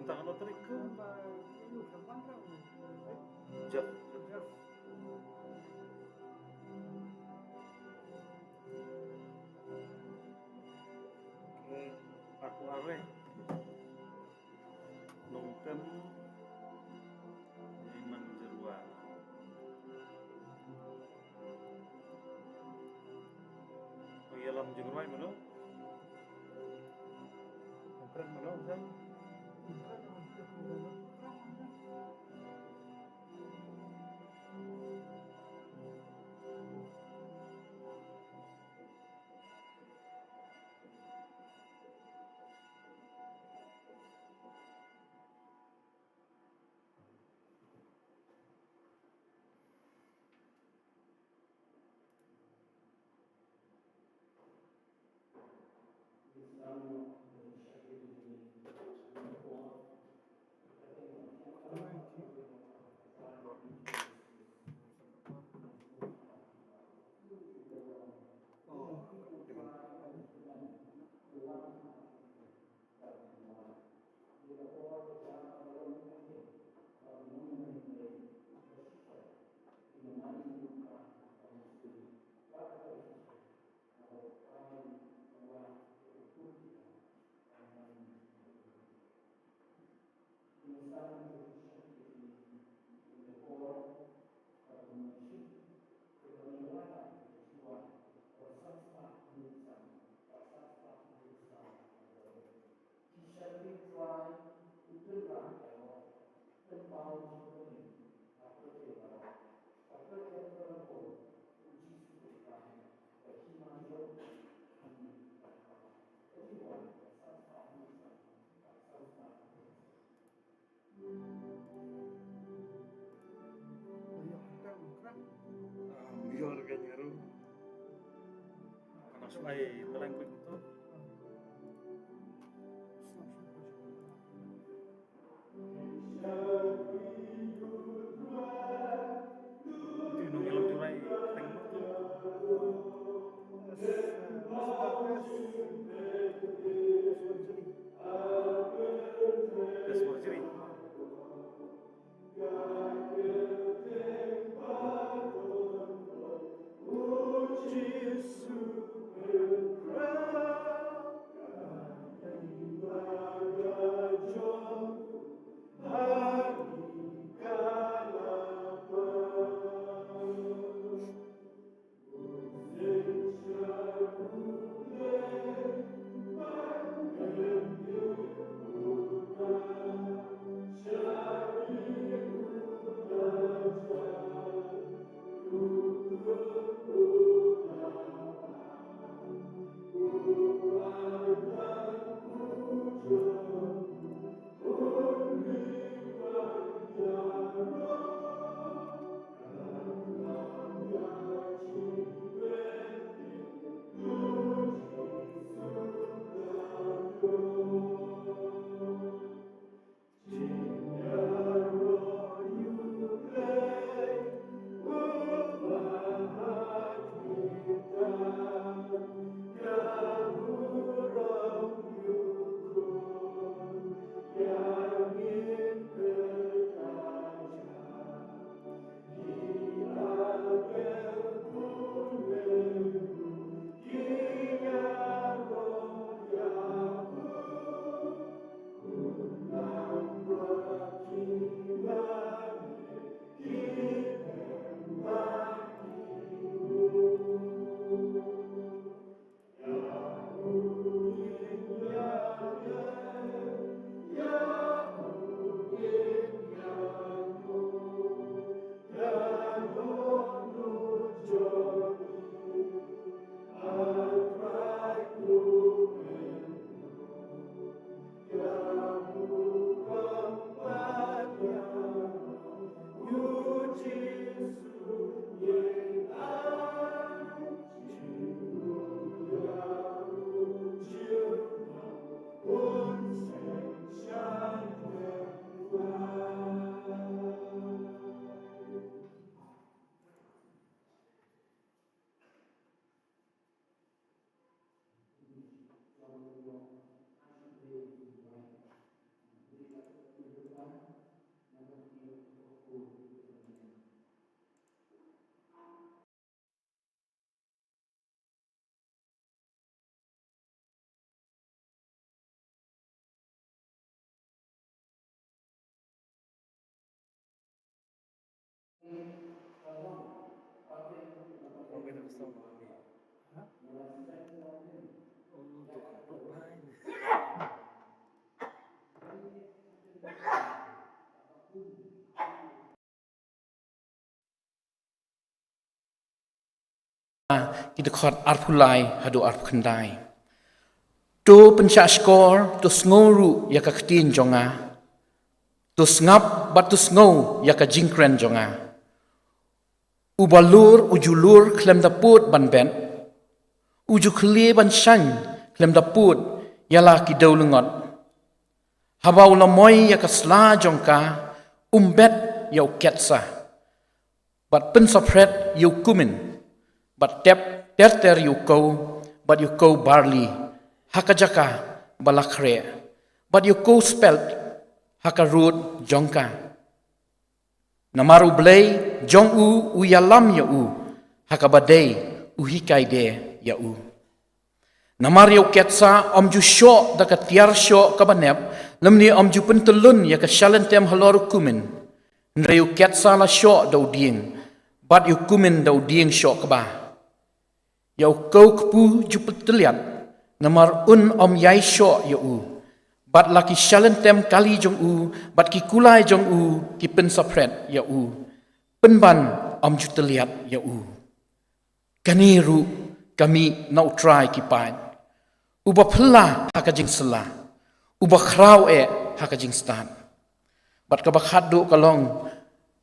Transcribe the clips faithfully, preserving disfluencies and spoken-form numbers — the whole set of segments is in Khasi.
Entah kalau trik ke. Jeff. Jeff. Aku arwah. Nongtem Iman Jerwa. Nongïalam Jingrwai mano? Nongkren mano, Sam? Yor ka nyaru. Kana suai telang kuit tu. Ti nong ilang jurai teng tu. Surgery. Ki dkhot arphew lai haduh arphew khyndai. To pynshah shkor, to sngew ruh ïa ka ktien jong nga. To sngap bad to sngew ïa ka jingkren jong nga. U balur u ju lur khlem da pud ban bet. U ju khlieh ban shaiñ khlem da pud ïa la ki dewlyngkot. Haba u la moi ïa ka sla jong ka, um bet ïa u ketsa, bad pynsaphred ïa u kumin, bad tep ter ter ïa u kew, bad ïa u kew barli ha ka jaka ba la khreh, bad ïa u kew spelt ha ka rud jong ka. Namar U Blei jong u u ïalam ïa u, ha kaba dei u hikai de ïa u. Namar ïa u ketsa ym ju shoh da ka tiar shoh kaba nep, lymne ym ju pyntyllun ïa ka shalynter halor u kumin. Hynrei u ketsa la shoh da u dieng, bad ïa u kumin da u dieng shoh kba. Ïa u kew kpu ju pyntyllun, namar un ym ïai shoh ïa u. Bad la ki shalynter kali jong u, bad ki kulai jong u, ki pynsaphred ïa u. Pynban ym ju tyllun ïa u. Kane ruh ka mih na U Trai ki paid, uba phylla ha ka jingsylla, uba khraw eh ha ka jingstad. Bad kaba khatduh ka long,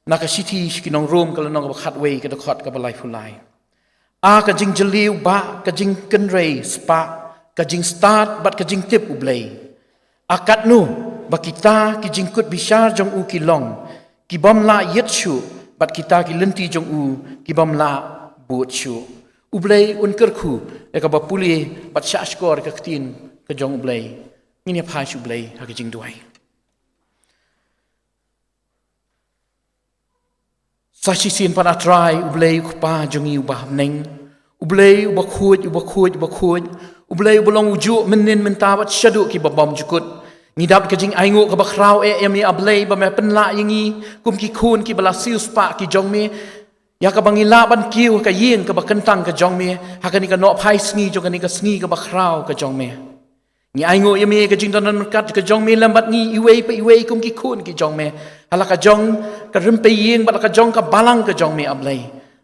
na ka shithi sha ki nong Rom ka lynnong kaba khatwei ka dkhot kaba laiphew lai. A ka jingjylliew ba ka jingkynrei spah, ka jingstad bad ka jingtip U Blei. A katno ba kita ki jingkut bishar jong u ki long ki bym lah ïit shuh, bad kita ki lynti jong u ki bym lah bud shuh. U Blei un kyrkhu ïa kaba pule bad shah shkor ïa ka ktien ka jong U Blei. Ngin ïa phai sha U Blei ha ka jingduwai. Sa shisien pat A Trai, U Blei U Kpa jong ngi uba ha bneng, U Blei uba khuid, uba khuid, uba khuid, U Blei uba long ujuh mynnin mynta bad shaduh kiba bymjukut. Ngi dap ka jingainguh kaba khraw eh ïa me A Blei ba me pynlah ïa ngi kum ki khun kiba la siewspah ki jong me, ïa kaba ngi lah ban kiew ha ka ïing kaba kyntang ka jong me ha kane ka nohphai sngi jong kane ka sngi kaba khraw ka jong me. Ngi ainguh ïa me ka jingdon ryngkat ka jong me lem bad ngi iwei pa iwei kum ki khun ki jong me, ha la ka jong ka rympei ïing bad la ka jong ka balang ka jong me A Blei.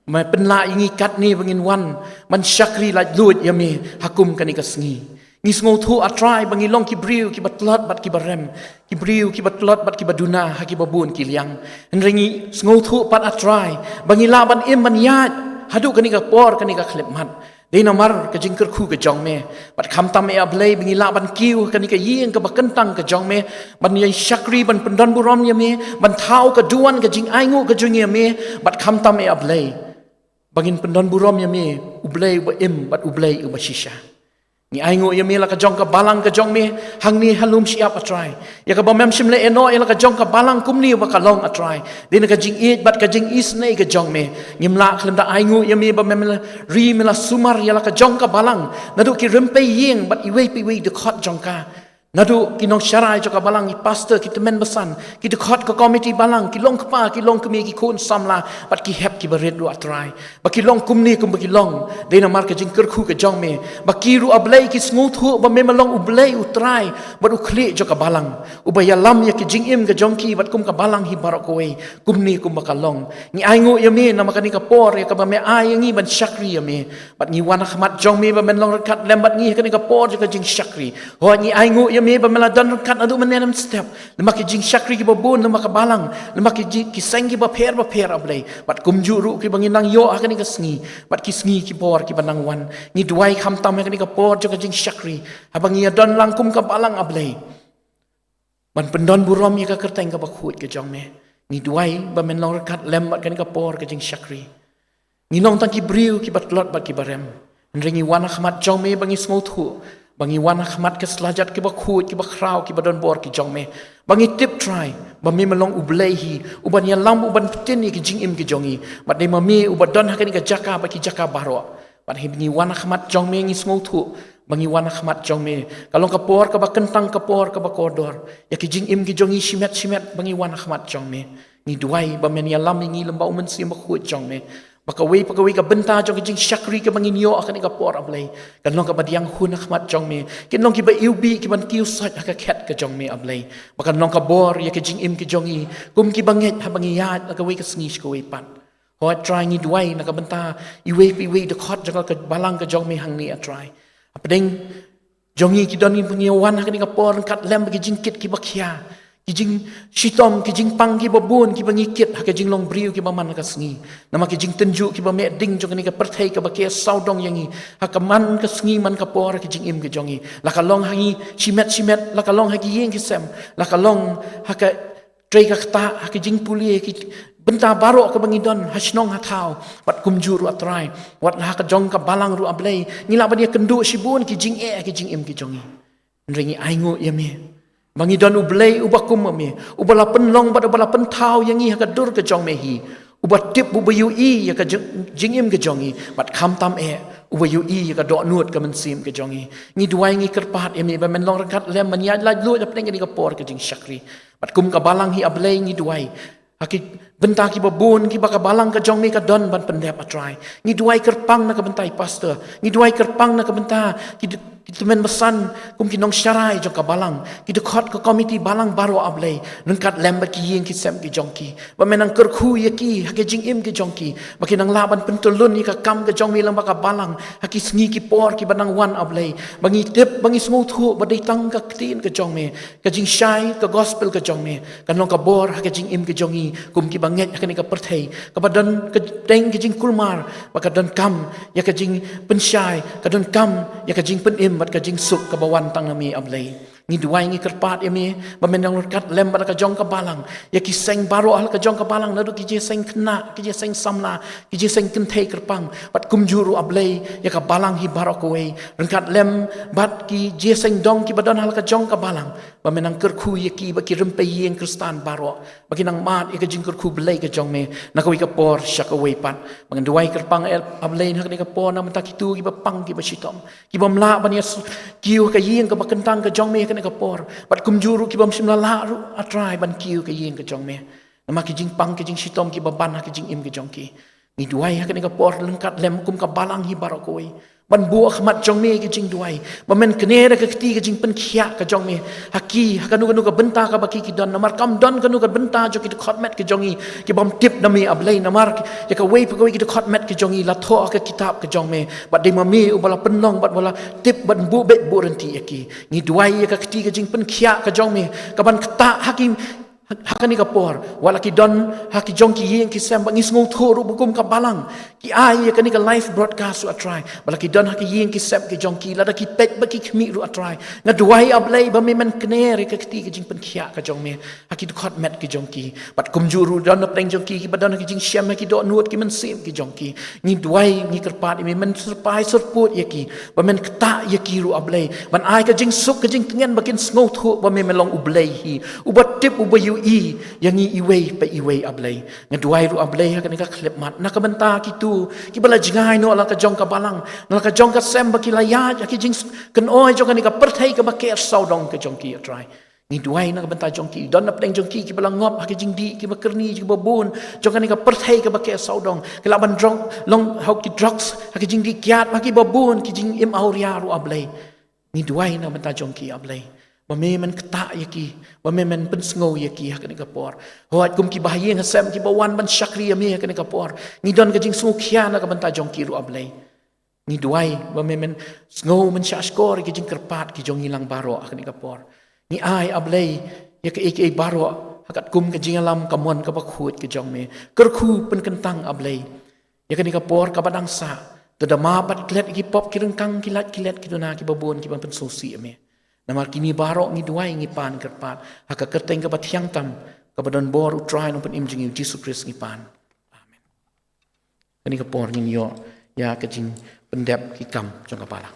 Me pynlah ïa ngi katne ba ngin wan ban shakri laitluid ïa me ha kum kane ka sngi. Ngi sngewthuh A Trai ba ngi long ki briew kiba tlot bad kiba rem, ki briew kiba tlot bad kiba duna ha kiba bun ki liang. Hynrei ngi sngewthuh pat A Trai ba ngi lah ban im ban ïaid haduh kane ka por, kane ka khyllipmat. Dei namar ka jingkyrkhu ka jong me. Bad khamtam eh A Blei ba ngi lah ban kiew ha kane ka ïing kaba kyntang ka jong me, ban ïai shakri, ban pyndon burom ïa me, ban thaw ka duwan ka jingainguh ka jong ngi ïa me. Bad khamtam eh A Blei ba ngin pyndon burom ïa me, U Blei uba im bad U Blei uba shisha. Ngi ainguh ïa me la ka jong ka balang ka jong me hangne ha Lum Shyiap A Trai, ïa kaba mem shym la ïehnoh ïa la ka jong ka balang kumne ba ka long A Trai. Dei na ka jingïeit bad ka jingisynei ka jong me. Ngim lah khlem da ainguh ïa me ba mem la ri, me la sumar ïa la ka jong ka balang, naduh ki rympei ïing bad iwei pa iwei dkhot jong ka, naduh ki nongsharai jong ka balang, ki pastor, ki tymmen basan, ki dkhot ka komiti balang, ki longkpa, ki longkmie, ki khun samla bad ki hep kiba rit ruh A Trai. Ba ki long kumne kumba ki long, dei namar ka jingkyrkhu ka jong me. Ba ki ruh A Blei ki sngewthuh ba me me long U Blei U Trai bad U Khlieh jong ka balang, uba ïalam ïa ki jingim ka jong ki bad kum ka balang hi baroh kawei kumne kumba ka long. Ngi ainguh ïa me namar kane ka por ïa kaba me ai ïa ngi ban shakri ïa me. Bad ngi wan ha khmat jong me ba men long ryngkat lem bad ngi ha kane ka por jong ka jingshakri. Hooid, ngi ainguh ïa me ba me la don ryngkat naduh mynne mynstep, lem bad ki jingshakri kiba bun, lem bad ka balang, lem bad ki jing, ki seng kiba pher bapher A Blei. Bad kumjuh ruh kiba ngi nang ïoh ha kane ka sngi bad ki sngi ki por kiba nang wan. Ngi duwai khamtam ha kane ka por jong ka jingshakri, haba ngi ïa don lang kum ka balang A Blei, ban pyndon burom ïa ka kyrteng kaba khuid ka jong me. Ngi duwai ba men long ryngkat lem bad kane ka por ka jingshakri. Ngi long tang ki briew kiba tlot bad kiba rem, hynrei ngi wan ha khmat jong me ba ngi sngewthuh ba ngi wan ha khmat ka slajat kaba khuid, kaba khraw, kiba don bor ki jong me. Ba ngi tip Trai ba me me long U Blei hi, uban ïalam, uban pyntin ïa ki jingim ki jong ngi. Bad dei ma me uba don ha kane ka jaka bad ki jaka baroh. Bad hi ba ngi wan ha khmat jong me ngi sngewthuh ba ngi wan ha khmat jong me ka long ka por kaba kyntang, ka por kaba kordor ïa ki jingim ki jong ngi shimet shimet ba ngi wan ha khmat jong me. Ngi duwai ba men ïalam ïa ngi lyngba u Mynsiem Bakhuid jong me, ba kawei pa kawei ka bynta jong ka jingshakri kaba ngin ïoh ha kane ka por, A Blei, kan long kaba diang hun ha khmat jong me, kin long kiba iwbih, kiban kiew sait ha ka khet ka jong me, A Blei, ba kan long ka bor ïa ka jingim ka jong ngi kum kiba ngeit haba ngi ïaid na kawei ka sngi sha kawei pat. Hooid Trai, ngi duwai na ka bynta iwei pa iwei i dkhot jong ka balang ka jong me hangne, A Trai. Hapdeng jong ngi ki don, ngi wan ha kane ka por ryngkat lem bad ki jingkit kiba khia, ki jingshitom, ki jingpang kiba bun kiba ngi kit ha ka jinglong briew kiba man la ka sngi. Namar ki jingtynjuh kiba meh ding jong kane ka pyrthei kaba kiew sawdong ïa ngi ha ka man ka sngi man ka por ha ka jingim ka jong ngi, la ka long ha ngi shimet shimet, la ka long ha ki ïing ki sem, la ka long ha ka trei ka ktah, ha ka jingpule, ki bynta baroh kaba ngi don ha shnong ha thaw, bad kumjuh ruh, A Trai, wat la ha ka jong ka balang ruh, A Blei, ngi lah ban ïakynduh shibun ki jingeh ha ka jingim ka jong ngi. Hynrei ngi ainguh ïa me ba ngi don U Blei uba kum ma me, uba la pynlong bad uba la pynthaw ïa ngi ha ka dur ka jong me hi, uba tip, uba ïohi ïa ka jing-, jingim ka jong ngi, bad khamtam eh, uba ïohi ïa ka dohnud ka mynsiem ka jong ngi. Ngi duwai, ngi kyrpad ïa me ba men long ryngkat lem ban ïaid laitluid hapdeng kane ka por ka jingshakri. Bad kum ka balang hi, A Blei, ngi duwai ha ki bynta kiba bun kiba ka balang ka jong me ka don ban pyndep, A Trai. Ngi duwai kyrpang na ka bynta i pastor, ngi duwai kyrpang na ka bynta ki, ki tymmen basan kum ki nongsharai jong ka balang, ki dkhot ka komiti balang baroh, A Blei, ryngkat lem bad ki ïing ki sem ki jong ki, ba men nang kyrkhu ïa ki ha ka jingim ka jong ki, ba kin nang lah ban pyntyllun ïa ka kam ka jong me lyngba ka balang ha ki sngi ki por kiba nang wan, A Blei, ba ngi tip, ba ngi sngewthuh ba dei tang ka ktien ka jong me, ka jingshai ka gospel ka jong me, kan long ka bor ha ka jingim ka jong ngi kum kiba ngeit ha kane ka pyrthei kaba don ka deng ka jingkulmar, ba ka donkam ïa ka jingpynshai, ka donkam ïa ka jingpynim bad ka jingsuk kaba wan tang na me, A Blei. Ngi duwai, ngi kyrpad ïa me ba men nang ryngkat lem bad la ka jong ka balang, ïa ki seng baroh ha la ka jong ka balang, naduh ki jingïaseng khynnah, ki jingïaseng samla, ki jingïaseng kynthei kyrpang, bad kumjuh ruh, A Blei, ïa ka balang hi baroh kawei, ryngkat lem bad ki jingïaseng dong kiba don ha la ka jong ka balang, ba men nang kyrkhu ïa ki, ba ki rympei ïing Khristan baroh, ba ki nang mad ïa ka jingkyrkhu Blei ka jong me na kawei ka por sha kawei pat. Ba ngan duwai kyrpang, A Blei, ha kane ka por na ka bynta kito kiba pang, kiba shitom, kibym lah ban ïa s-, kiew ha ka ïing kaba kyntang ka jong me ha kane ka por, bad kumjuh ruh kibym shym la lah ruh, A Trai, ban kiew ha ka ïing ka jong me. Namar ki jingpang, ki jingshitom kiba ban ha ka jingim ka jong ki. Ngi duwai ha kane ka por ryngkat lem kum ka balang hi baroh kawei, ban buh ha khmat jong me ka jingduwai, ba men kner ïa ka kti ka jingpynkhiah ka jong me ha ki, ha kano kano ka bynta kaba ki, ki don. Namar kam don kano ka bynta jong ki dkhot met ki jong ngi kibym tip na me, A Blei. Namar ïa kawei pa kawei ki dkhot met ki jong ngi la thoh ha ka kitab ka jong me, bad dei ma me uba la pynlong bad uba la tip ban buh beit buh ryntih ïa ki. Ngi duwai ïa ka kti ka jingpynkhiah ka jong me kaban ktah ha ki, ha kane ka por, wat la ki don ha ki jong ki ïing ki sem, ba ngi sngewthuh ruh ba kum ka balang ki ai ïa kane ka live broadcast ruh, A Trai, ba la ki don ha ki ïing ki sem ki jong ki, lada ki peit bad ki khmih ruh, A Trai, nga duwai, A Blei, ba me men kner ïa ka kti ka jingpynkhiah ka jong me ha ki dkhot met ki jong ki, bad kumjuh ruh don hapdeng jong ki kiba don ha ki jingshem, ha ki dohnud ki mynsiem ki jong ki. Ngi duwai, ngi kyrpad ïa me, men syrpai syrpud ïa ki, ba men ktah ïa ki ruh, A Blei, ban ai ka jingsuk ka jingtngen ba kin sngewthuh ba me men long U Blei hi, uba tip, uba ïohi ïa ngi iwei pa iwei, A Blei. Nga duwai ruh, A Blei, ha kane ka khyllipmat na ka bynta kito kiba la jngai noh la ka jong ka balang, na la ka jong ka sem, ba ki la ïaid ha ki jingkynoi jong kane ka pyrthei kaba kiew sawdong ka jong ki, A Trai. Ngi duwai na ka bynta jong ki, don hapdeng jong ki kiba la ngop ha ki jingdih kiba kyrni, kiba bun jong kane ka pyrthei kaba kiew sawdong, ki lah ban drong long ha ki drugs, ha ki jingdih kiad, ha kiba bun ki jingim awria ruh, A Blei. Ngi duwai na ka bynta jong ki, A Blei, ba me men ktah ïa ki, ba me men pynsngew ïa ki ha kane ka por. Hooid, kum kiba ha ïing ha sem kiba wan ban shakri ïa me ha kane ka por, ngi don ka jingsngewkhia na ka bynta jong ki ruh, A Blei. Ngi duwai ba me men sngew, men shahshkor ïa ki jingkyrpad ki jong ngi lang baroh ha kane ka por. Ngi ai, A Blei, ïa kaei kaei baroh ha katkum ka jingïalam, ka mon kaba khuid ka jong me. Kyrkhu pynkyntang, A Blei, ïa kane ka por kaba dang sah, to da map bad klet ïa ki pop, ki ryngkang, ki lait ki let, ki duna kiba bun kiba pynsngewsih ïa me. Namar kine baroh ngi duwai, ngi pan kyrpad ha ka kyrteng kaba thiang tam, kaba don bor, U Trai Nongpynim jong ngi, U Jisu Khrist, ngi pan. Amen. Kane ka por ngin ïoh ïa ka jingpyndep ki kam jong ka balang.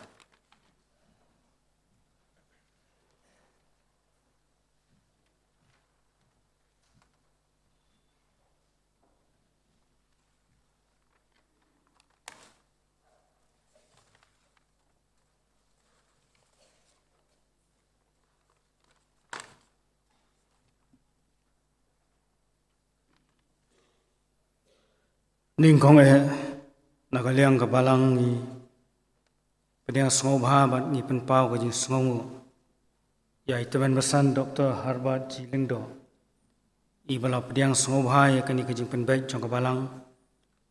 Nyngkong eh, na ka liang ka balang ngi pdiang sngewbha bad ngi pynpaw ka jingsngewnguh ïa i tymmen basan Doktor Herbert G Lyngdoh, i ba la pdiang sngewbha ïa kane ka jingpynbeit jong ka balang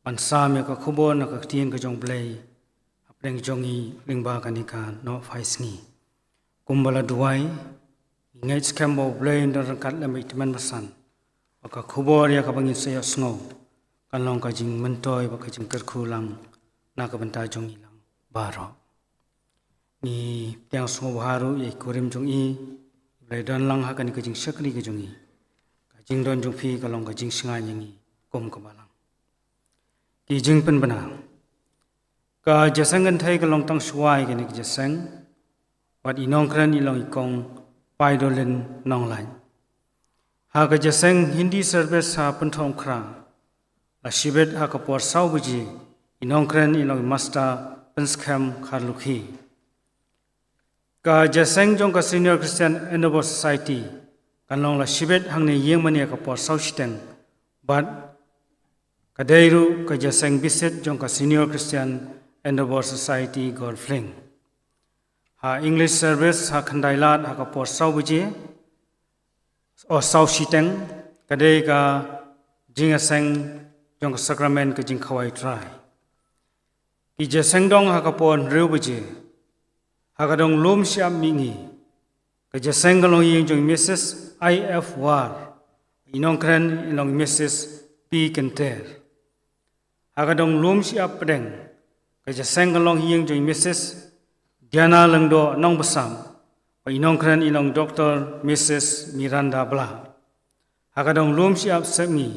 ban sam ïa ka khubor na ka ktien ka jong Blei hapdeng jong ngi lyngba kane ka Nohphaisngi. Kumba la duwai, ngi ngeit skhem ba U Blei un don ryngkat lem bad i tymmen basan, ba ka khubor ïa kaba ngin sa ïohsngew kan long ka jingmyntoi bad ka jingkyrkhu lang na ka bynta jong ngi lang baroh. Ngi pdiang sngewbha ruh ïa i kurim jong i ba la don lang ha kane ka jingshakri ka jong i. Ka jingdon jong phi ka long ka jingshngaiñ ïa ngi kum ka balang. Ki jingpynbna. Ka Jingïaseng Kynthei ka long tang shuwa ïa kane ka jingïaseng, bad i nongkren i long i Kong Paidolin Nonglait. Ha ka jingïaseng Hindi service ha Pynthorumkhrah, la shibit ha ka por saw baje, i nongkren i long i Master Pynskhem Kharlukhi. Ka jingïaseng jong ka Senior Christian Endeavour Society kan long la shibit hangne ïing mane ha ka por saw shiteng, bad ka dei ruh ka jingïaseng bisit jong ka Senior Christian Endeavour Society Golf Link. Ha English service ha Khyndailad ha ka por saw baje, o saw shiteng, ka dei ka jingïaseng jong ka sakramen ka jingkhawai Trai. Ki jingïaseng dong ha ka por hynriew baje, ha ka dong lum shyiap mihngi, ka jingïaseng ka long ïing jong i Missus I F War, i nongkren i long i Missus P Kynter. Ha ka dong lum shyiap pdeng, ka jingïaseng ka long ïing jong i Missus Diana Lyngdoh Nongbsap, bad i nongkren i long Doktor Missus Miranda Blah. Ha ka dong lum shyiap sepngi,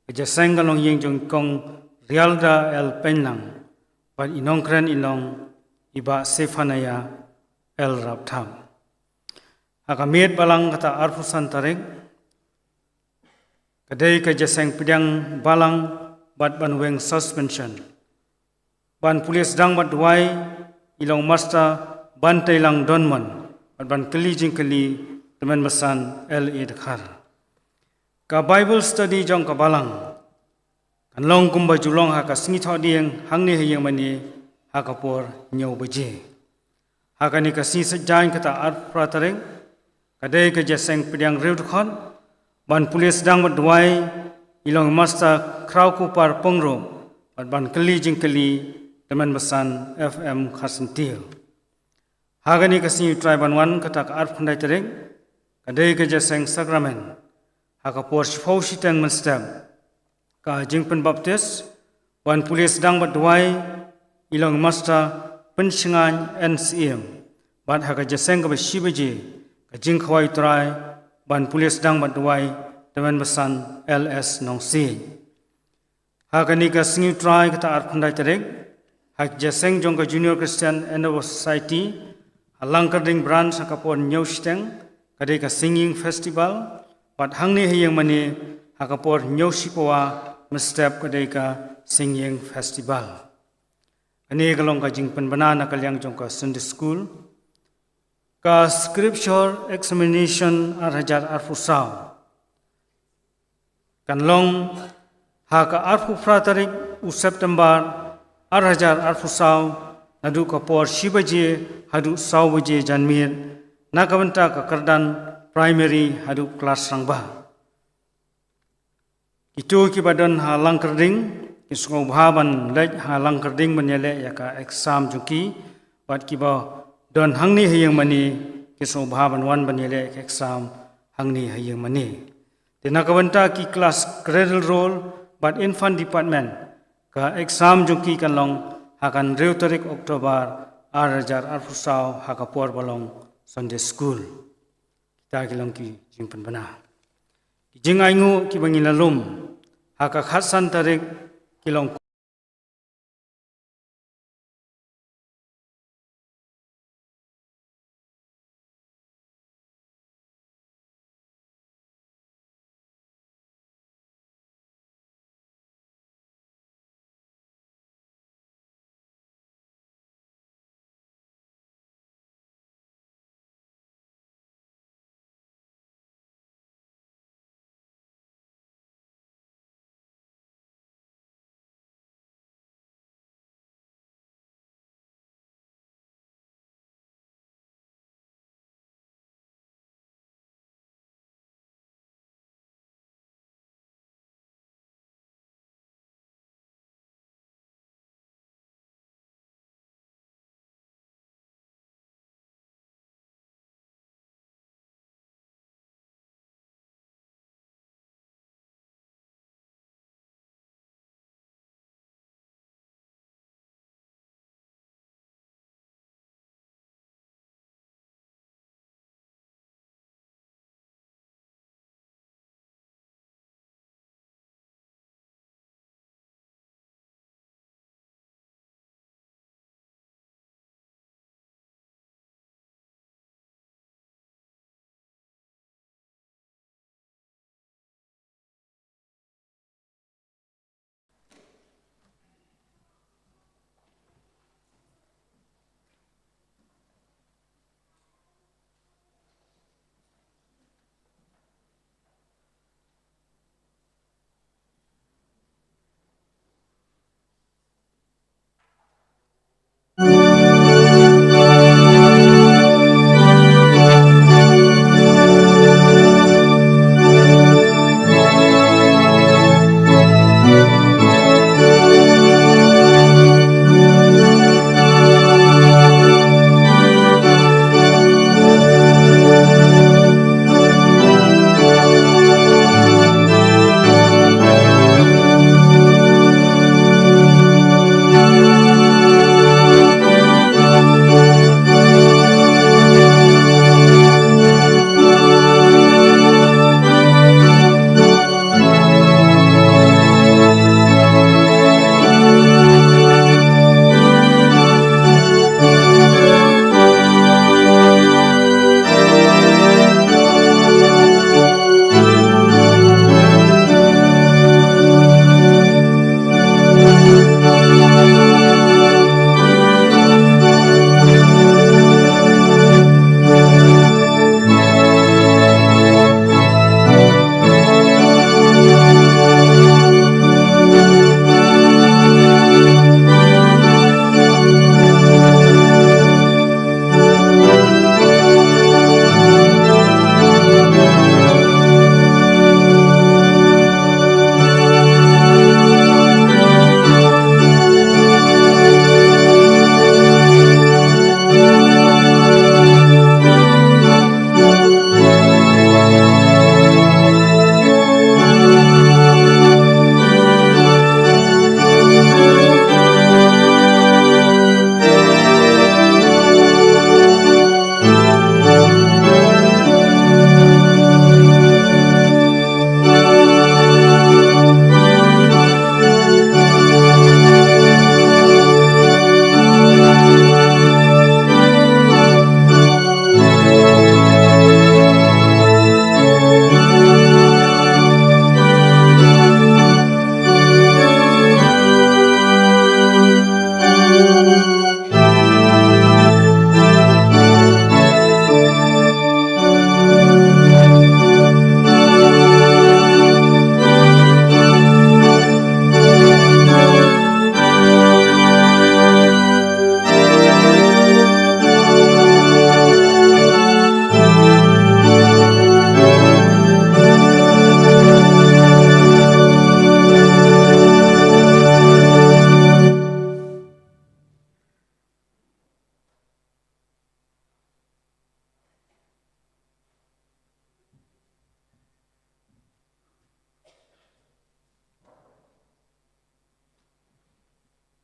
ka jingïaseng ka long ïing jong i Kong Rialda L Pynlang, bad i nongkren i long i Bah Sefanaia L Rapthap. Ha ka miet balang kata arphew san tarik, ka dei ka jingïaseng pdiang balang bad ban weng suspension. Ban pule sdang bad duwai i long Master Banteilang Donmon, bad ban kylli jingkylli tymmen basan L A Dkhar. Ka Bible study jong ka balang kan long kumba ju long ha ka sngi Thohdieng hangne ha ïing mane ha ka por hynñiew baje. Ha kane ka sngi Saitjaiñ kata arphew phra tarik, ka dei ka jingïaseng pdiang hynriew dkhot, ban pule sdang bad duwai i long i Master Khrawkupar Pyngrope, bad ban kylli jingkylli tymmen basan F M Kharsyntiew. Ha kane ka sngi U Trai ban wan kata ka arphew khyndai tarik, ka dei ka jingïaseng sakramen ha ka por shiphew shiteng mynstep, ka jingpynbaptis, ban pule sdang bad duwai i long i Master Pynshngaiñ N Syiem, bad ha ka jingïaseng kaba shi baje, ka jingkhawai Trai, ban pule sdang bad duwai tymmen basan L S Nongsiej. Ha kane ka sngi U Trai kata arphew khyndai tarik, ha ka jingïaseng jong ka Junior Christian Endeavour Society ha Langkyrding Branch ha ka por hynñiew shiteng, ka dei ka Singing Festival, bad hangne ha ïing mane ha ka por hynñiew shipawa mynstep, ka dei ka Singing Festival. Kane ka long ka jingpynbna na ka liang jong ka Sunday School. Ka Scripture Examination ar hajar arphew saw kan long ha ka arphew phra tarik u September ar hajar arphew saw, naduh ka por shi baje haduh saw baje janmiet, na ka bynta ka kyrdan primary haduh klas rangbah. Kito kiba don ha Langkyrding ki sngewbha ban leit ha Langkyrding ban ïaleh ïa ka exam jong ki, bad kiba don hangne ha ïing mane ki sngewbha ban wan ban ïaleh ïa ka exam hangne ha ïing mane. Te na ka bynta ki klas Cradle Roll bad Infant Department, ka exam jong ki kan long ha ka hynriew tarik October ar hajar arphew saw ha ka por ba long Sunday School. Kita ki long ki jingpynbna. Ki jingainguh kiba ngi la lum ha ka khatsan tarik ki long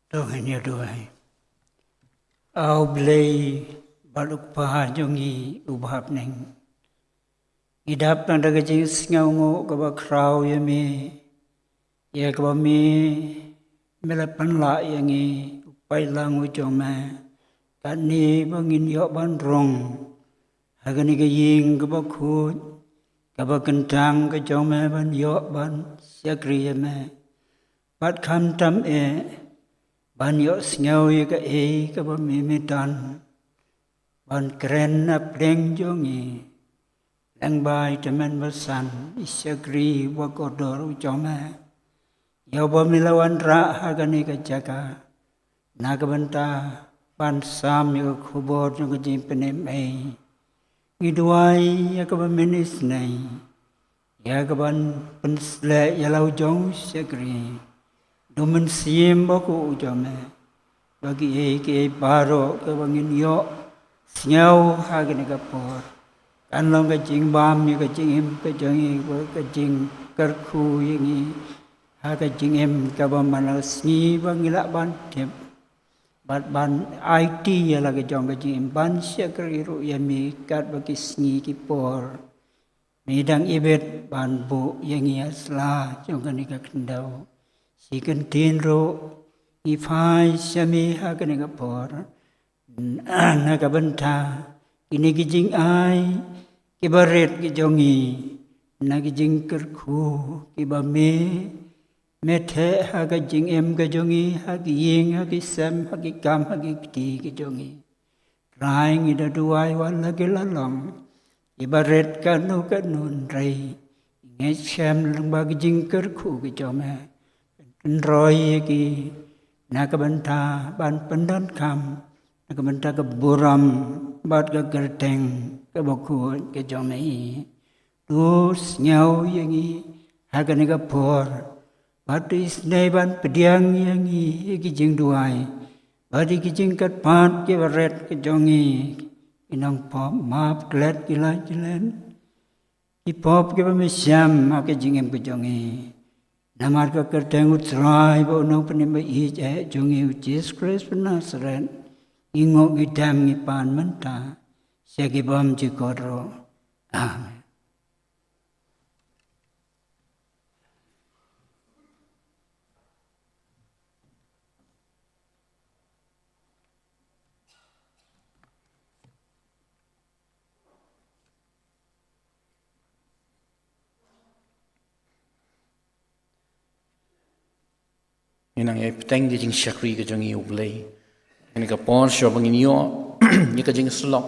To ngin ïa duwai. A U Blei bad U Kpa jong ngi uba ha bneng, ngi dap tang da ka jingsngewnguh kaba khraw ïa me, ïa kaba me, me la pynlah ïa ngi u paidlang u jong me, katne ba ngin ïoh ban rung ha kane ka ïing kaba khuid, kaba kyntang ka jong me ban ïoh ban shakri ïa me. Bad khamtam eh ban ïohsngew ïa kaei kaba me me don ban kren na pdeng jong ngi. Lyngba i tymmen basan, i shakri ba kordor u jong me, ïa uba me la wanrah ha kane ka jaka na ka bynta ban sam ïa ka khubor jong ka jingpynim ei. Ngi duwai ïa kaba men isynei, ïa kaban pynsleh ïa la u jong u shakri da u Mynsiem Bakhuid u jong me, ba kiei kiei baroh kaba ngin ïohsngew ha kane ka por kan long ka jingbam ïa ka jingim ka jong ngi, ka jingkyrkhu ïa ngi ha ka jingim kaba man la ka sngi ba ngi lah ban tip bad ban aiti ïa la ka jong ka jingim, ban shakri ruh ïa me katba ki sngi ki por me dang ibit ban buh ïa ngi ha sla jong kane ka khyndew. Shi kyntien ruh ngi phai sha me ha kane ka por na ka bynta kine ki jingai kiba rit ki jong ngi, na ki jingkyrkhu kiba me me theh ha ka jingim ka jong ngi, ha ki ïing, ha ki sem, ha ki kam, ha ki kti ki jong ngi. Trai, ngi da duwai wat la ki la long kiba rit kano kano, hynrei ngi ngeit skhem lyngba ki jingkyrkhu ki jong me, pynroi ïa ki na ka bynta ban pyndonkam na ka bynta ka burom bad ka kyrteng kaba khuid ka jong me. To sngew ïa ngi ha kane ka por, bad to isynei ban pdiang ïa ngi ïa ki jingduwai bad ïa ki jingkyrpad kiba rit ki jong ngi, ki nongpop, map klet ki la jylliew, ki pop kiba me shem ha ka jingim ka jong ngi. Namar ka kyrteng U Trai bad U Nongpynim ba ïeit eh jong ngi U Jisu Khrist ba Nasaret, ngi nguh, ngi dem, ngi pan mynta, sha ki bymjukut ruh. Amen. Ngi nang ïai bteng ki jingshakri ka jong ngi U Blei. Kane ka por shuwa ba ngin ïoh ïa ka jingsyllok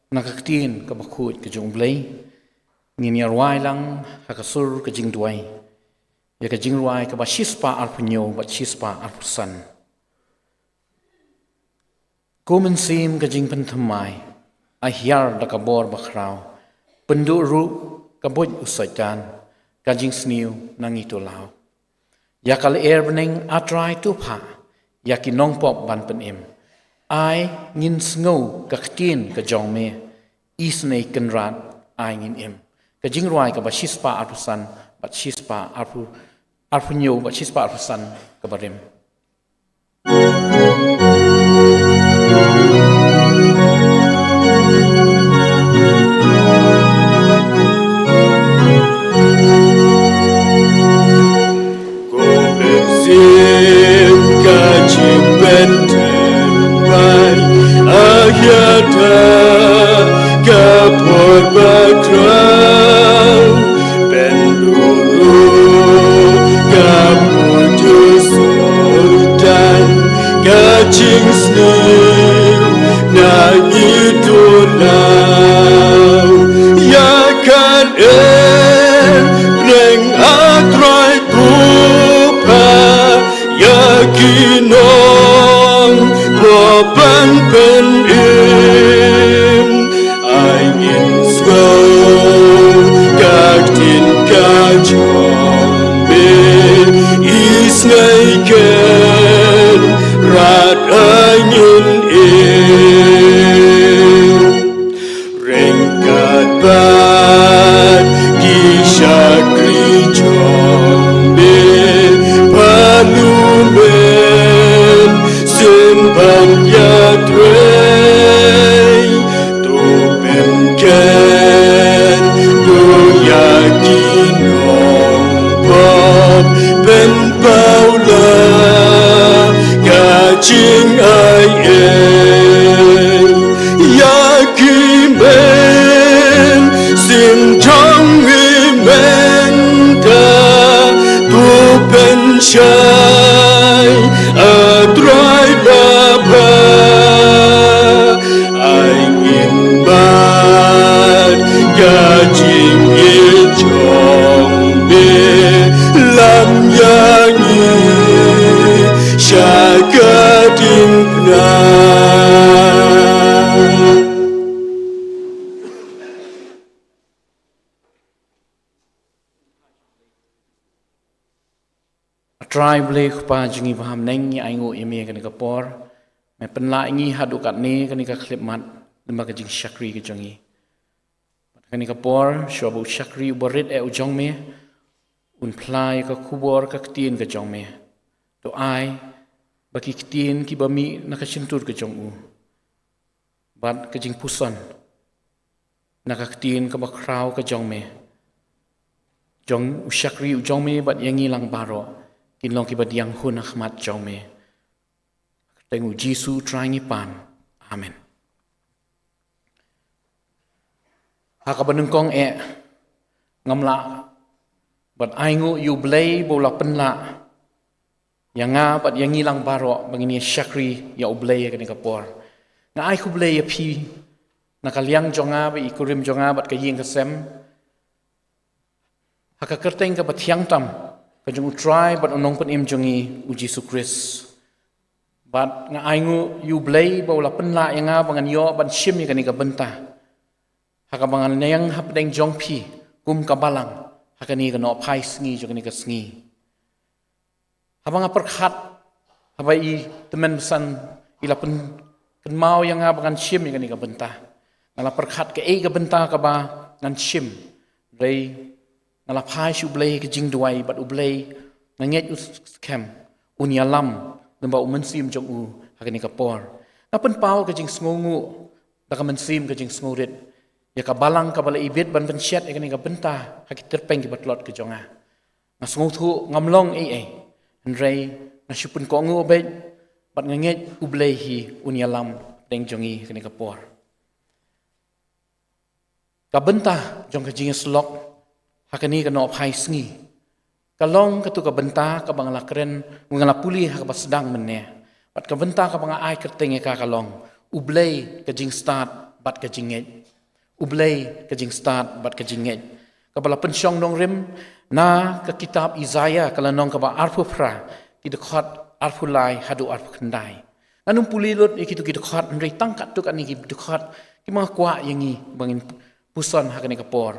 na ka ktien kaba khuid ka jong U Blei, ngin ïa rwai lang ha ka sur ka jingduwai ïa ka jingrwai kaba shispah arphew hynñiew bad shispah arphew san. Ko Mynsiem ka jingpynthymmai, ai hiar da ka bor bakhraw, pynduh ruh ka buit u Soitan, ka jingsniew na ngi to law. Ïa ka lyer bneng, A Trai, to phah ïa ki nongpop ban pynim. Ai ngin sngew ka ktien ka jong me, isynei Kynrad, ai ngin im. Ka jingrwai kaba shispah arphew san bad shispah arphew, arphew hynñiew bad shispah arphew san kaba rim. Ko Mynsiem ka jingpynthymmai, ai hiar da ka bor bakhraw, pynduh ruh ka buit u Soitan, ka Trai Blei Kpa jong ngi ba ha bneng, ngi ainguh ïa me kane ka por. Me pynlah ïa ngi haduh katne kane ka khyllipmat lyngba ka jingshakri ka jong ngi. Bad kane ka por, shuwa ba u shakri uba rit eh u jong me un phla ïa ka khubor ka ktien ka jong me, to ai ba ki ktien kiba mih na ka shyntur ka jong u bad ka jingpuson na ka ktien kaba khraw ka jong me, jong u shakri u jong me bad ïa ngi lang baroh, kin long kiba diang hun ha khmat jong me. Ha ka kyrteng u Jisu Trai ngi pan. Amen. Ha kaba nyngkong eh, ngam lah ban ainguh ïa u Blei ba u la pynlah ïa nga bad ïa ngi lang baroh ba ngin ïa shakri ïa u Blei ha kane ka por. Nga ai khublei ïa phi na ka liang jong nga bad i kurim jong nga bad ka ïing ka sem, ha ka kyrteng kaba thiang tam ka jong u Trai bad u Nongpynim jong ngi u Jisu Khrist. Bad nga ainguh ïa u Blei ba u la pynlah ïa nga ba ngan ïoh ban shim ïa kane ka bynta ha kaba ngan ïeng hapdeng jong phi kum ka balang ha kane ka nohphai sngi jong kane ka sngi. Haba nga pyrkhat, haba i tymmen basan i la pynkynmaw ïa nga ba ngan shim ïa kane ka bynta, nga la pyrkhat kaei ka bynta kaba ngan shim. Hynrei nga la phai sha u Blei ha ka jingduwai bad u Blei, nga ngeit u skhem un ïalam lyngba u Mynsiem jong u ha kane ka por. Nga pynpaw ka jingsngewnguh da ka mynsiem ka jingsngewrit ïa ka balang kaba la ibit ban pynshet ïa kane ka bynta ha ki tyrpeng kiba tlot ka jong nga. Nga sngewthuh ngam long ei ei, hynrei nga shu pynkohnguh beit bad nga ngeit u Blei hi un ïalam hapdeng jong ngi ha kane ka por. Ka bynta jong ka jingïasyllok ha kane ka nohphai sngi ka long katu ka bynta kaba nga la kren, nga la pule ha kaba sdang mynne. Bad ka bynta kaba nga ai kyrteng ïa ka ka long: U Blei ka jingstad bad ka jingngeit. U Blei ka jingstad bad ka jingngeit, kaba la pynshong nongrim na ka kitab Isaïah ka lynnong kaba arphew phra, ki dkhot arphew lai haduh arphew khyndai. Ngan ym pule lut ïa kitu ki dkhot, hynrei tang katto katne ki dkhot kiba nga kwah ïa ngi ba ngin puson ha kane ka por.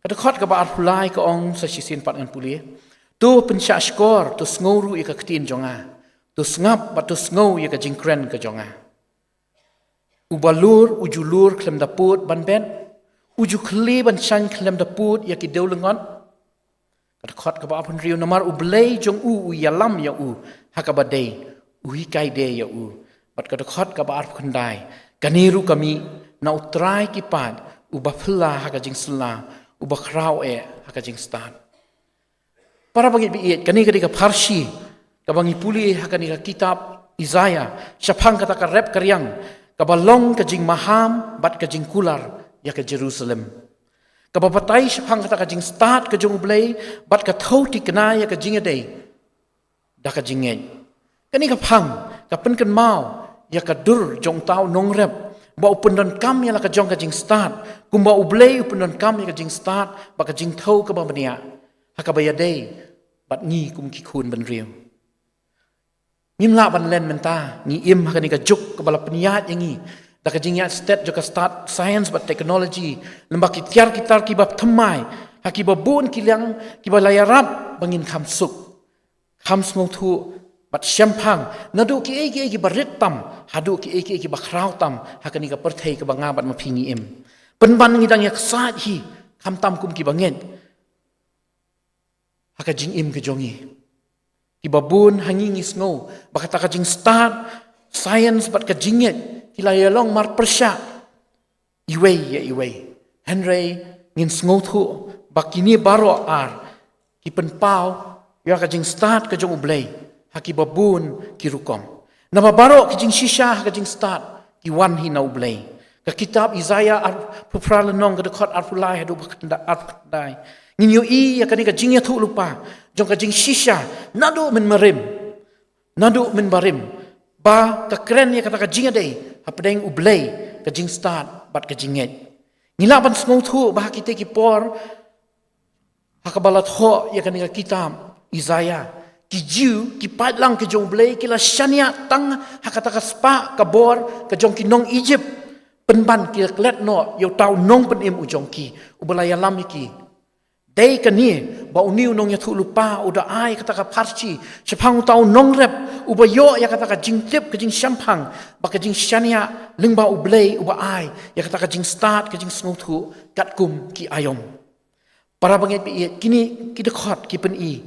Ka dkhot kaba arphew lai ka ong sa shisien pat ngan pule: To pynshah shkor, to sngew ruh ïa ka ktien jong nga, to sngap bad to sngew ïa ka jingkren ka jong nga. Uba lur u ju lur khlem da pud ban bet, u ju khyllie ban shaiñ khlem da pud ïa ki dewlyngkot. Ka dkhot kaba arphew hynriew: Namar U Blei jong u u ïalam ïa u ha kaba dei, u hikai de ïa u. Bad ka dkhot kaba arphew khyndai: Kane ruh ka mih na U Trai ki paid, uba phylla ha ka jingsylla, uba khraw eh ha ka jingstad. Para bangeit ba ïeit, kane ka dei ka pharshi kaba ngi pule ha kane ka kitab Isaïah shaphang kata ka rep ka riang kaba long ka jingmaham bad ka jingkular ïa ka Jerusalem, kaba batai shaphang kata ka jingstad ka jong U Blei bad ka thew thikna ïa ka jingïadei da ka jingngeit. Kane ka phang ka pynkynmaw ïa ka dur jong uta u nongrep ba u pyndonkam ïa la ka jong ka jingstad, kumba U Blei u pyndonkam ïa ka jingstad bad ka jingthew kaba bniah ha kaba ïadei bad ngi kum ki khun bynriew. Ngim lah ban len mynta, ngi im ha kane ka juk kaba la pynïaid ïa ngi da ka jingïaid stet jong ka stad science bad technology, lem bad ki tiar ki tar kiba thymmai ha kiba bun ki liang, kiba la ïarap ba ngin kham suk, kham sngewthuh bad shemphang, naduh kiei kiei kiba rit tam haduh kiei kiei kiba khraw tam ha kane ka pyrthei kaba nga bad ma phi ngi im. Pynban ngi dang ïaksaid hi, khamtam kum kiba ngeit ha ka jingim ka jong ngi. Kiba bun ha ngi ngi sngew ba kata ka jingstad science bad ka jingngeit ki la ïalong marpyrshah iwei ïa iwei. Hynrei ngin sngewthuh ba kine baroh ar ki pynpaw ïa ka jingstad ka jong U Blei ha kiba bun ki rukom. Naba baroh ki jingshisha ha ka jingstad ki wan hi na U Blei. Ka kitab Isaïah arphew phra lynnong, ka dkhot arphew lai haduh ba khyndai, arphew khyndai, ngin ïohi ïa kane ka jingïathuhlypa jong ka jingshisha naduh mynbarim, naduh mynbarim, ba ka kren ïa kata ka jingïadei hapdeng U Blei, ka jingstad bad ka jingngeit. Ngi lah ban sngewthuh ba ha kitei ki por ha kaba la thoh ïa kane ka kitab Isaïah, ki Jiw, ki paidlang ka jong U Blei, ki la shaniah tang ha kata ka spah ka bor ka jong ki nong Ijipt, pynban ki la klet noh ïa uta u nongpynim u jong ki uba la ïalam ïa ki Dei kane ba une u nongïathuhlypa u da ai kata ka pharshi shaphang uta u nongrep uba ïoh ïa kata ka jingtip, ka jingshemphang bad ka jingshaniah lyngba U Blei uba ai ïa kata ka jingstad, ka jingsngewthuh katkum ki aïom. Para bangeit ba ïeit, kine ki dkhot ki pyni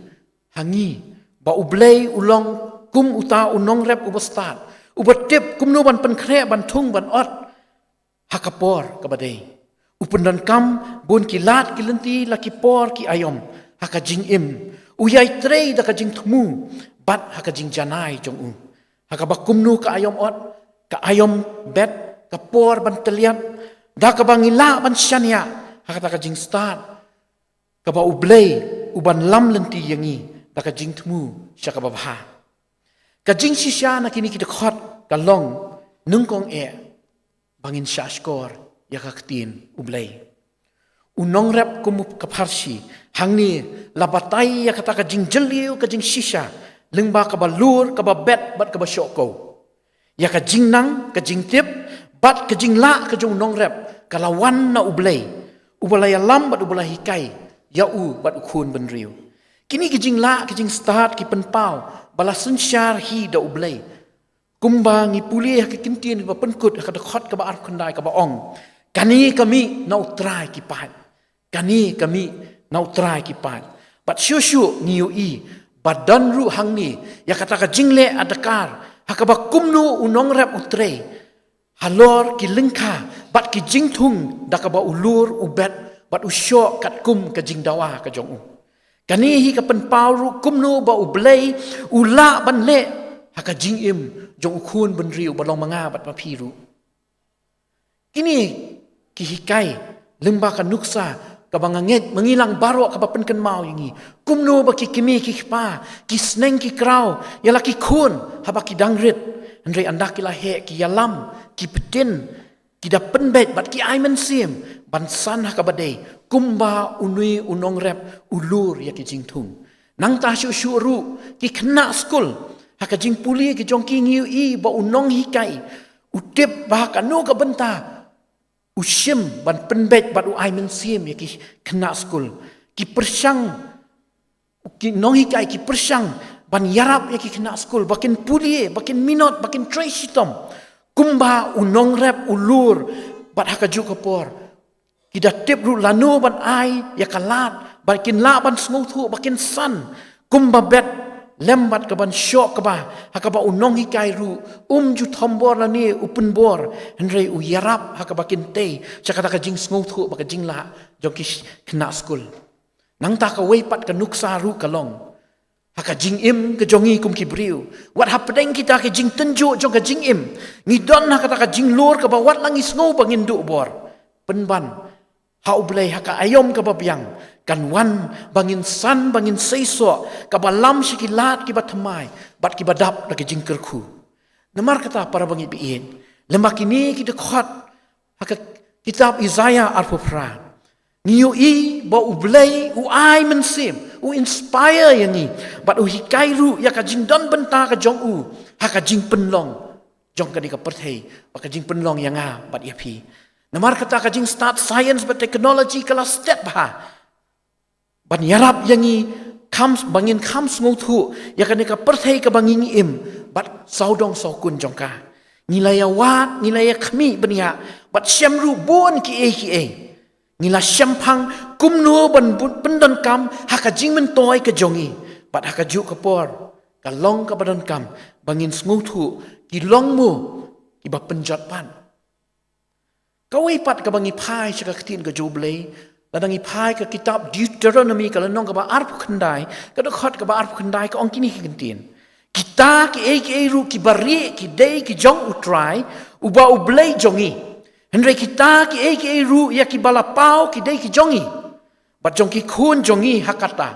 ha ngi ba U Blei u long kum uta u nongrep uba stad, uba tip kumno ban pynkhreh, ban thung, ban ot ha ka por kaba dei. U pyndonkam bun ki lad ki lynti la ki por ki aïom ha ka jingim. U ïai trei da ka jingthmu bad ha ka jingjanai jong u, ha kaba kumno ka aïom ot, ka aïom bet, ka por ban tylliat, da kaba ngi lah ban shaniah ha kata ka jingstad kaba U Blei u ban lam lynti ïa ngi da ka jingthmu sha kaba bha. Ka jingshisha na kine ki dkhot ka long, nyngkong eh ba ngin shahshkor ïa ka ktien U Blei. U nongrep kum ka pharshi hangne la batai ïa kata ka jingjylliew, ka jingshisha lyngba kaba lur, kaba bet bad kaba shoh kew. Ïa ka jingnang, ka jingtip bad ka jinglah ka jong u nongrep ka la wan na U Blei uba la ïalam bad uba la hikai ïa u bad u khun bynriew. Kine ki jinglah, ki jingstad ki pynpaw ba la synshar hi da U Blei. Kumba ngi pule ha ka ktien kaba pynkut ha ka dkhot kaba arphew khyndai kaba ong, kane ka mih na U Trai ki paid. Kane ka mih na U Trai ki paid. Bad shuh shuh ngi ïohi ba don ruh hangne ïa kata ka jingleh adkar ha kaba kumno u nongrep u trei halor ki lyngkha bad ki jingthung da kaba u lur, u bet bad u shoh katkum ka jingdawa ka jong u. Kane hi ka pynpaw ruh kumno ba U Blei u lah ban leh ha ka jingim jong u khun bynriew ba long ma nga bad ma phi ruh. Kine ki hikai lyngba ka nuksa kaba nga ngeit ma ngi lang baroh kaba pynkynmaw ïa ngi. Kumno ba ki kmie ki kpa ki sneng ki kraw ïa la ki khun haba ki dang rit, hynrei ynda ki la heh ki ïalam, ki btin, ki da pynbeit bad ki ai mynsiem ban san ha kaba dei kumba une u nongrep u lur ïa ki jingthung. Nangta shuh shuh ruh ki khynnah skul ha ka jingpule ka jong ki ngi ïohi ba u nonghikai u tip ba ha kano ka bynta u shim ban pynbeit bad u ai mynsiem ïa ki khynnah skul. Ki pyrshang, ki nonghikai ki pyrshang ban ïarap ïa ki khynnah skul ba kin pule, ba kin minot, ba kin trei shitom. Kumba u nongrep u lur bad ha kajuh ka por ki da tip ruh lano ban ai ïa ka lad ba kin lah ban sngewthuh, ba kin san. Kumba bet lem bad ka ban shoh kaba, ha kaba u nonghikai ruh um ju thombor lane u pynbor, hynrei u ïarap ha kaba kin tei sha kata ka jingsngewthuh bad ka jinglah jong ki khynnah skul. Nangta kawei pat ka nuksa ruh ka long ha ka jingim ka jong ngi kum ki briew. Wat hapdeng kita ki jingtynjuh jong ka jingim, ngi don ha kata ka jinglur kaba wat la ngi sngew ba ngin duh bor, pynban ha U Blei ha ka aïom kaba biang kan wan ba ngin san, ba ngin seisoh, kaba lam sha ki lad kiba thymmai bad kiba dap da ka jingkyrkhu. Namar kata para bangeit ba ïeit, lem bad kine ki dkhot ha ka kitab Isaiah arphew phra, ngi ïohi ba U Blei u ai mynsiem, u inspire ïa ngi bad u hikai ruh ïa ka jingdon bynta ka jong u ha ka jingpynlong jong kane ka pyrthei bad ka jingpynlong ïa nga bad ïa phi. Namar kata ka jingstad science bad technology ka la stet bha ban ïarap ïa ngi kham, ba ngin kham sngewthuh ïa kane ka pyrthei kaba ngi ngi im bad sawdong sawkun jong ka. Ngi la ïa wad, ngi la ïa khmih bniah bad shem ruh bun kiei kiei. Ngi la shemphang kumno ban bun, pyndonkam ha ka jingmyntoi ka jong ngi bad ha kajuh ka por ka long kaba donkam ba ngin sngewthuh ki long mo kiba pynjot pat. Kawei pat kaba ngi phai sha ka ktien ka jong U Blei, lada ngi phai ka kitab Deuteronomy ka lynnong kaba arphew khyndai, ka dkhot kaba arphew khyndai, ka ong kine ki kyntien: Kita kiei kiei ruh kiba rieh ki dei ki jong U Trai uba U Blei jong ngi. Hynrei kita kiei kiei ruh ïa kiba la paw ki dei ki jong ngi bad jong ki khun jong ngi, ha kata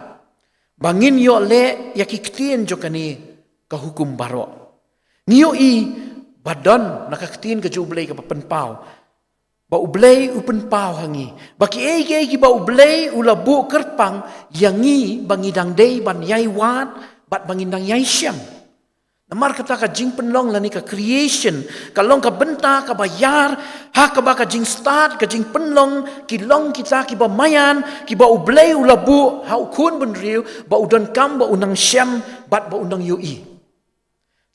ba ngin ïoh leh ïa ki ktien jong kane ka hukum baroh. Ngi ïohi ba don na ka ktien ka jong U Blei kaba pynpaw, ba U Blei u pynpaw ha ngi ba kiei kiei kiba U Blei u la buh kyrpang ïa ngi ba ngi dang dei ban ïai wad bad ba ngin dang ïai shem. Namar kata ka jingpynlong lane ka creation ka long ka bynta kaba ïar ha kaba ka jingstad, ka jingpynlong ki long kita kiba maïan, kiba U Blei u la buh ha u khun bynriew ba u donkam ba u nang shem bad ba u nang ïohi.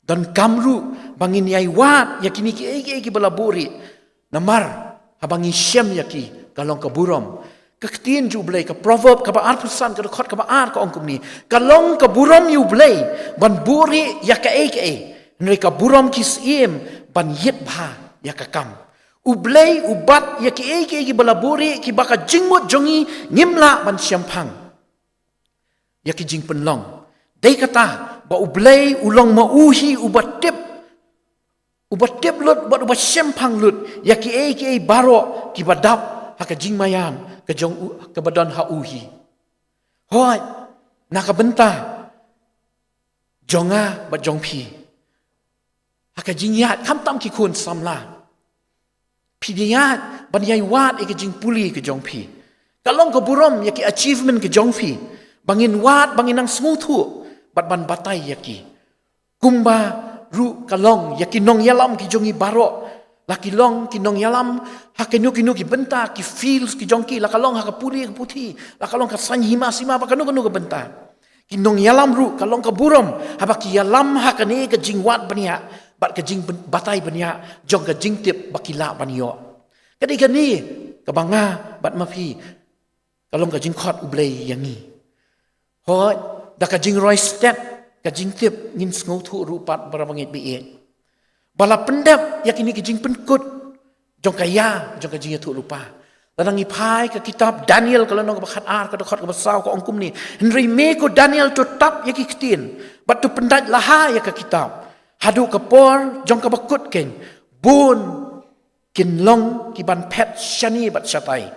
Donkam ruh ba ngin ïai wad ïa kine kiei kiei kiba la buhrieh. Namar haba ngi shem ïa ki, ka long ka burom. Ka ktien jong U Blei, ka Proverb kaba arphew san, ka dkhot kaba ar, ka ong kumne: Ka long ka burom ïa U Blei ban buhrieh ïa kaei kaei, hynrei ka burom ki syiem ban ïit bha ïa ka kam. U Blei u bat ïa kiei kiei kiba la buhrieh, kiba ka jingmut jong ngi ngim lah ban shemphang ïa ki jingpynlong. Dei kata ba U Blei u long ma u hi uba tip, uba tip lut bad uba shemphang lut ïa kiei kiei baroh kiba dap ha ka jingmaïan ka jong u, kaba don ha u hi. Hooid, na ka bynta jong nga bad jong phi, ha ka jingïaid, khamtam ki khun samla, phi ïaid ban ïai wad ïa ka jingpule ka jong phi. Ka long ka burom ïa ki achievement ka jong phi ba ngin wad, ba ngin nang sngewthuh bad ban batai ïa ki. Kumba ruh ka long ïa ki nongïalam ki jong ngi baroh, la ki long ki nongïalam ha kino kino ki bynta, ki fields ki jong ki, la ka long ha ka pule ka puthi, la ka long ka saiñ hima sima, bad kano kano ka bynta. Ki nongïalam ruh ka long ka burom haba ki ïalam ha kane ka jingwad bniah bad ka jingbatai bniah jong ka jingtip ba ki lah ban ïoh. Ka dei kane kaba nga bad ma phi, ka long ka jingkhot U Blei ïa ngi. Hooid, da ka jingroi stet ka jingtip, ngin sngewthuh ruh pat, para bangeit ba ïeit, ba la pyndep ïa kine ki jingpynkut jong ka ïa, jong ka jingïathuhlypa. Lada ngi phai ka kitab Daniel, ka lynnong kaba khatar, ka dkhot kaba saw, ka ong kumne: Hynrei me, ko Daniel, to tap ïa ki ktien bad to pyndait laha ïa ka kitab haduh ka por jong kaba kut keiñ. Bun kin long kiban phet shane bad shatai,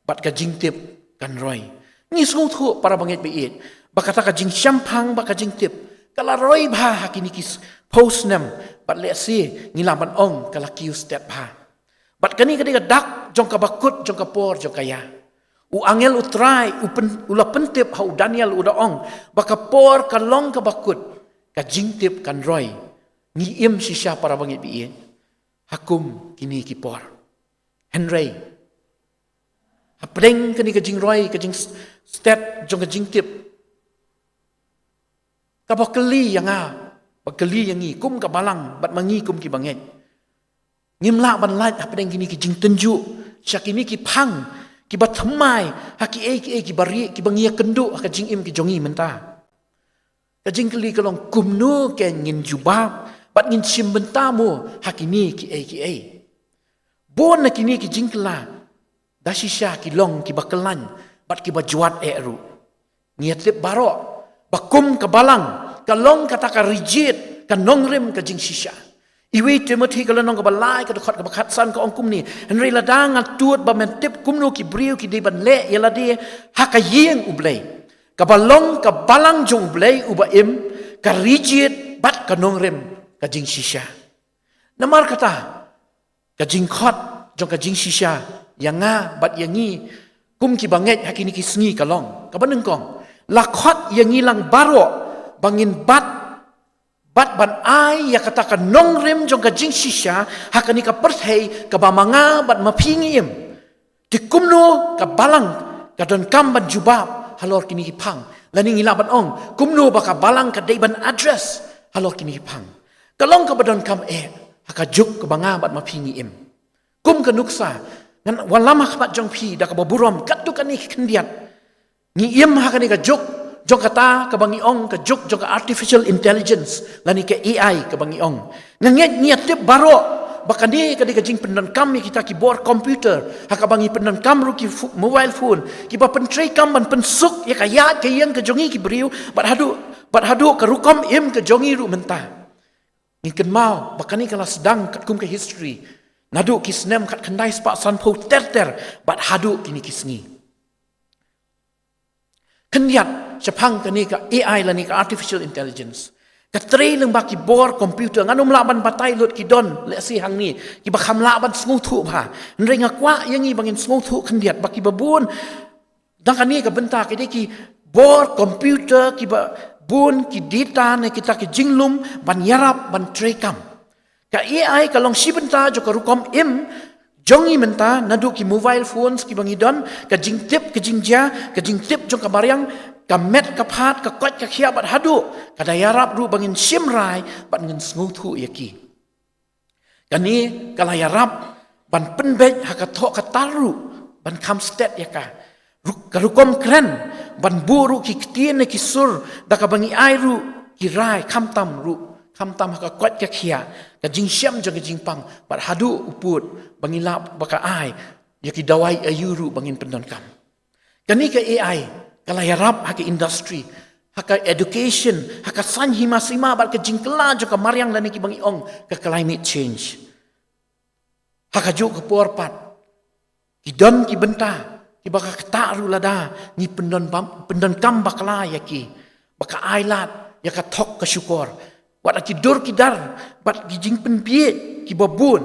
bad ka jingtip kan roi. Ngi sngewthuh, para bangeit ba ïeit, ba kata ka jingshemphang bad ka jingtip ka la roi bha ha kine ki s-, phew snem, bad lehse ngi lah ban ong ka la kiew stet bha. Bad kane ka dei ka dak jong kaba kut jong ka por jong ka ïa. U angel U Trai u pyn-, u la pyntip ha u Daniel, u da ong ba ka por ka long kaba kut, ka jingtip kan roi. Ngi im shisha, para bangeit ba ïeit, ha kum kine ki por. Hynrei hapdeng kane ka jingroi, ka jingstet jong ka jingtip, kaba kylli ïa nga, ba kylli ïa ngi kum ka balang bad ma ngi kum ki bangeit. Ngim lah ban lait hapdeng kine ki jingtynjuh sha kine ki phang kiba thymmai ha kiei kiei kiba rieh, kiba ngi ïakynduh ha ka jingim ka jong ngi mynta. Ka jingkylli ka long, kumno keiñ ngin jubab bad ngin shim bynta mo ha kine kiei kiei? Bun na kine ki jingkylla da shisha ki long kiba kyllain bad kiba jwat eh ruh. Ngi ïatip baroh ba kum ka balang ka long kata ka rigid, ka nongrim ka jingshisha. Iwei Timothi, ka lynnong kaba lai, ka dkhot kaba khatsan, ka ong kumne: Hynrei lada nga tuid ba men tip kumno ki briew ki dei ban leh ïa lade ha ka ïing U Blei, kaba long ka balang jong U Blei uba im, ka rigid bad ka nongrim ka jingshisha. Namar kata, ka jingkhot jong ka jingshisha ïa nga bad ïa ngi kum ki bangeit ha kine ki sngi ka long kaba nyngkong, la khot ïa ngi lang baroh ba ngin bat, bat ban ai ïa kata ka nongrim jong ka jingshisha ha kane ka pyrthei kaba ma nga bad ma phi ngi im. Te kumno ka balang ka donkam ban jubab halor kine ki phang? Lane ngi lah ban ong, kumno ba ka balang ka dei ban address halor kine ki phang? Ka long kaba donkam eh ha ka juk kaba nga bad ma phi ngi im. Kum ka nuksa, ngan wallam ha khmat jong phi da kaba burom, katto katne ki khyndiat ngi im ha kane ka juk jong kata kaba ngi ong ka juk jong ka artificial intelligence lane ka A I kaba ngi ong. Nga ngeit ngi ïatip baroh ba kane ka dei ka jingpyndonkam ïa kita ki bor computer, ha kaba ngi pyndonkam ruh ki pho-, mobile phone, kiba pyntreikam ban pynsuk ïa ka ïaid ka ïeng ka jong ngi ki briew, bad haduh, bad haduh ka rukom im ka jong ngi ruh mynta. Ngi kynmaw ba kane ka la sdang katkum ka history naduh ki snem khatkhyndai spah sanphew ter ter bad haduh kine ki sngi. Khyndiat shaphang kane ka A I lane ka artificial intelligence. Ka trei lyngba ki bor computer, ngan ym lah ban batai lut, ki don lehse hangne kiba kham lah ban sngewthuh bha. Hynrei nga kwah ïa ngi ba ngin sngewthuh khyndiat ba kiba bun dang kane ka bynta ki dei ki bor computer kiba bun ki data ne kita ki jinglum ban ïarap ban treikam. Ka A I ka long shi bynta jong ka rukom im jong ngi mynta, naduh ki mobile phones kiba ngi don, ka jingtip ka jingjia, ka jingtip jong ka mariang, ka met ka phad, ka koit ka khiah bad haduh ka da ïarap ruh ba ngin shim rai bad ngin sngewthuh ïa ki. Kane ka la ïarap ban pynbeit ha ka thoh ka tar ruh ban kham stet ïa ka. Ruk-, ka rukom kren ban buh ruh ki ktien ne ki sur da kaba ngi ai ruh ki rai khamtam ruh, khamtam ha ka koit ka khiah, ka jingshem jong ka jingpang bad haduh u pud ba ngi lah ba ka ai ïa ki dawai aïu ruh ba ngin pyndonkam. Kane ka A I ka la ïarap ha ka industry, ha ka education, ha ka saiñ hima sima bad ka jingkylla jong ka mariang lane kiba ngi ong ka climate change. Ha kajuh ka por pat ki don ki bynta kiba ka ktah ruh lada ngi pyndon bam, pyndonkam bakla ïa ki, ba ka ai lad ïa ka thok ka shukor. Wat ha ki dur ki dar bad ki jingpynbiej kiba bun,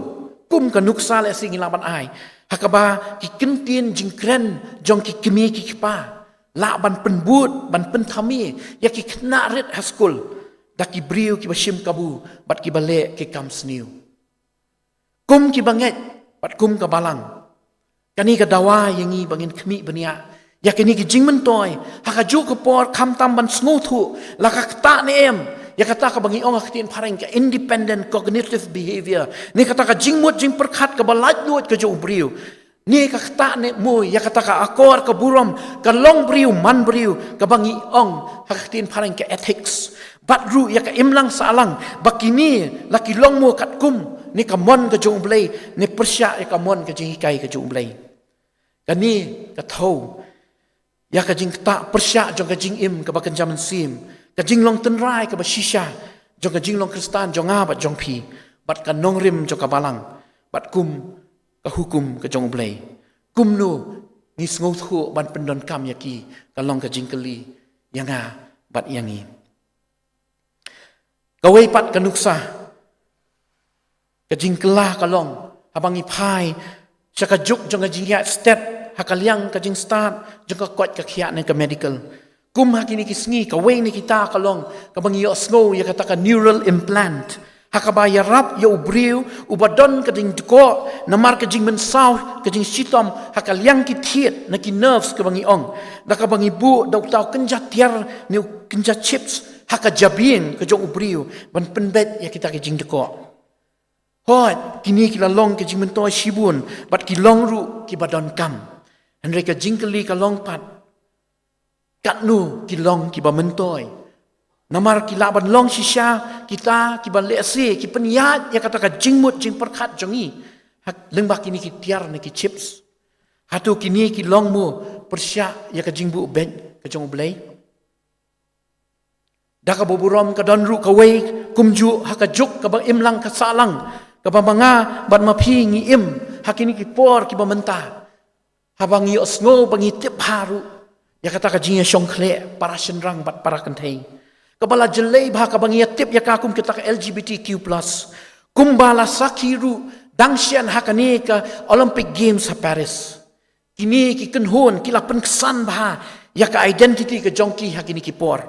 kum ka nuksa lehse ngi lah ban ai, ha kaba ki ktien jingkren jong ki kmie ki kpa lah ban pynbud, ban pynthame ïa ki khynnah rit ha skul da ki briew kiba shim kabu bad kiba leh ki kam sniew. Kum kiba ngeit bad kum ka balang. Kane ka dawa ïa ngi ba ngin khmih bniah ïa kine ki jingmyntoi ha kajuh ka por, khamtam ban sngewthuh la ka ktah ne em ïa kata kaba ngi ong ha ka ktien phareng ka independent cognitive behavior, ne kata ka jingmut jingpyrkhat kaba laitluid ka jong u briew, ne ka ktah ne mo ïa kata ka akor ka burom ka long briew man briew kaba ngi ong ha ka ktien phareng ka ethics, bad ruh ïa ka imlang sahlang, ba kine la ki long mo katkum ne ka mon ka jong U Blei, ne pyrshah ïa ka mon ka jinghikai ka jong U Blei. Kane ka thew ïa ka jingktah pyrshah jong ka jingim kaba kynja mynsiem, ka jinglong tynrai kaba shisha jong ka jinglong Khristan jong nga bad jong phi, bad ka nongrim jong ka balang, bad kum ka hukum ka jong U Blei. Kumno ngi sngewthuh ban pyndonkam ïa ki, ka long ka jingkylli ïa nga bad ïa ngi. Kawei pat ka nuksa, ka jingkylla ka long haba ngi phai sha ka juk jong ka jingïaid stet ha ka liang ka jingstad jong ka koit ka khiah ne ka medical. Kum ha kine ki sngi, kawei na kita ka long kaba ngi ïohsngew ïa kata ka neural implant, ha kaba ïarap ïa u briew uba don ka jingdkoh namar ka jingmynsaw ka jingshitom ha ka liang ki thied na ki nerves kaba ngi ong, da kaba ngi buh da uta u kynja tiar ne u kynja chips ha ka jabieng ka jong u briew ban pynbeit ïa kita ki jingdkoh. Hooid, kine ki la long ki jingmyntoi shibun bad ki long ruh kiba donkam. Hynrei ka jingkylli ka long pat, katno ki long kiba myntoi? Namar ki lah ban long shisha kita kiba lehse ki pynïaid ïa kata ka jingmut jingpyrkhat jong ngi ha lyngba kine ki tiar ne ki chips. Hato kine ki long mo pyrshah ïa ka jingbuh beit ka jong U Blei? Da kaba burom ka don ruh kawei kumjuh ha ka juk kaba imlang ka sahlang kaba ma nga bad ma phi ngi im ha kine ki por kiba mynta, haba ngi ïohsngew ba ngi tip bha ruh ïa kata ka jingïashongkhleh para shynrang bad para kynthei, kaba la jyllei bha kaba ngi ïatip ïa ka kum kita ka L G B T Q plus, kumba la sakhi ruh dang shen ha kane ka Olympic Games ha Paris. Kine ki kynhun ki la pynksan bha ïa ka identity ka jong ki ha kine ki por.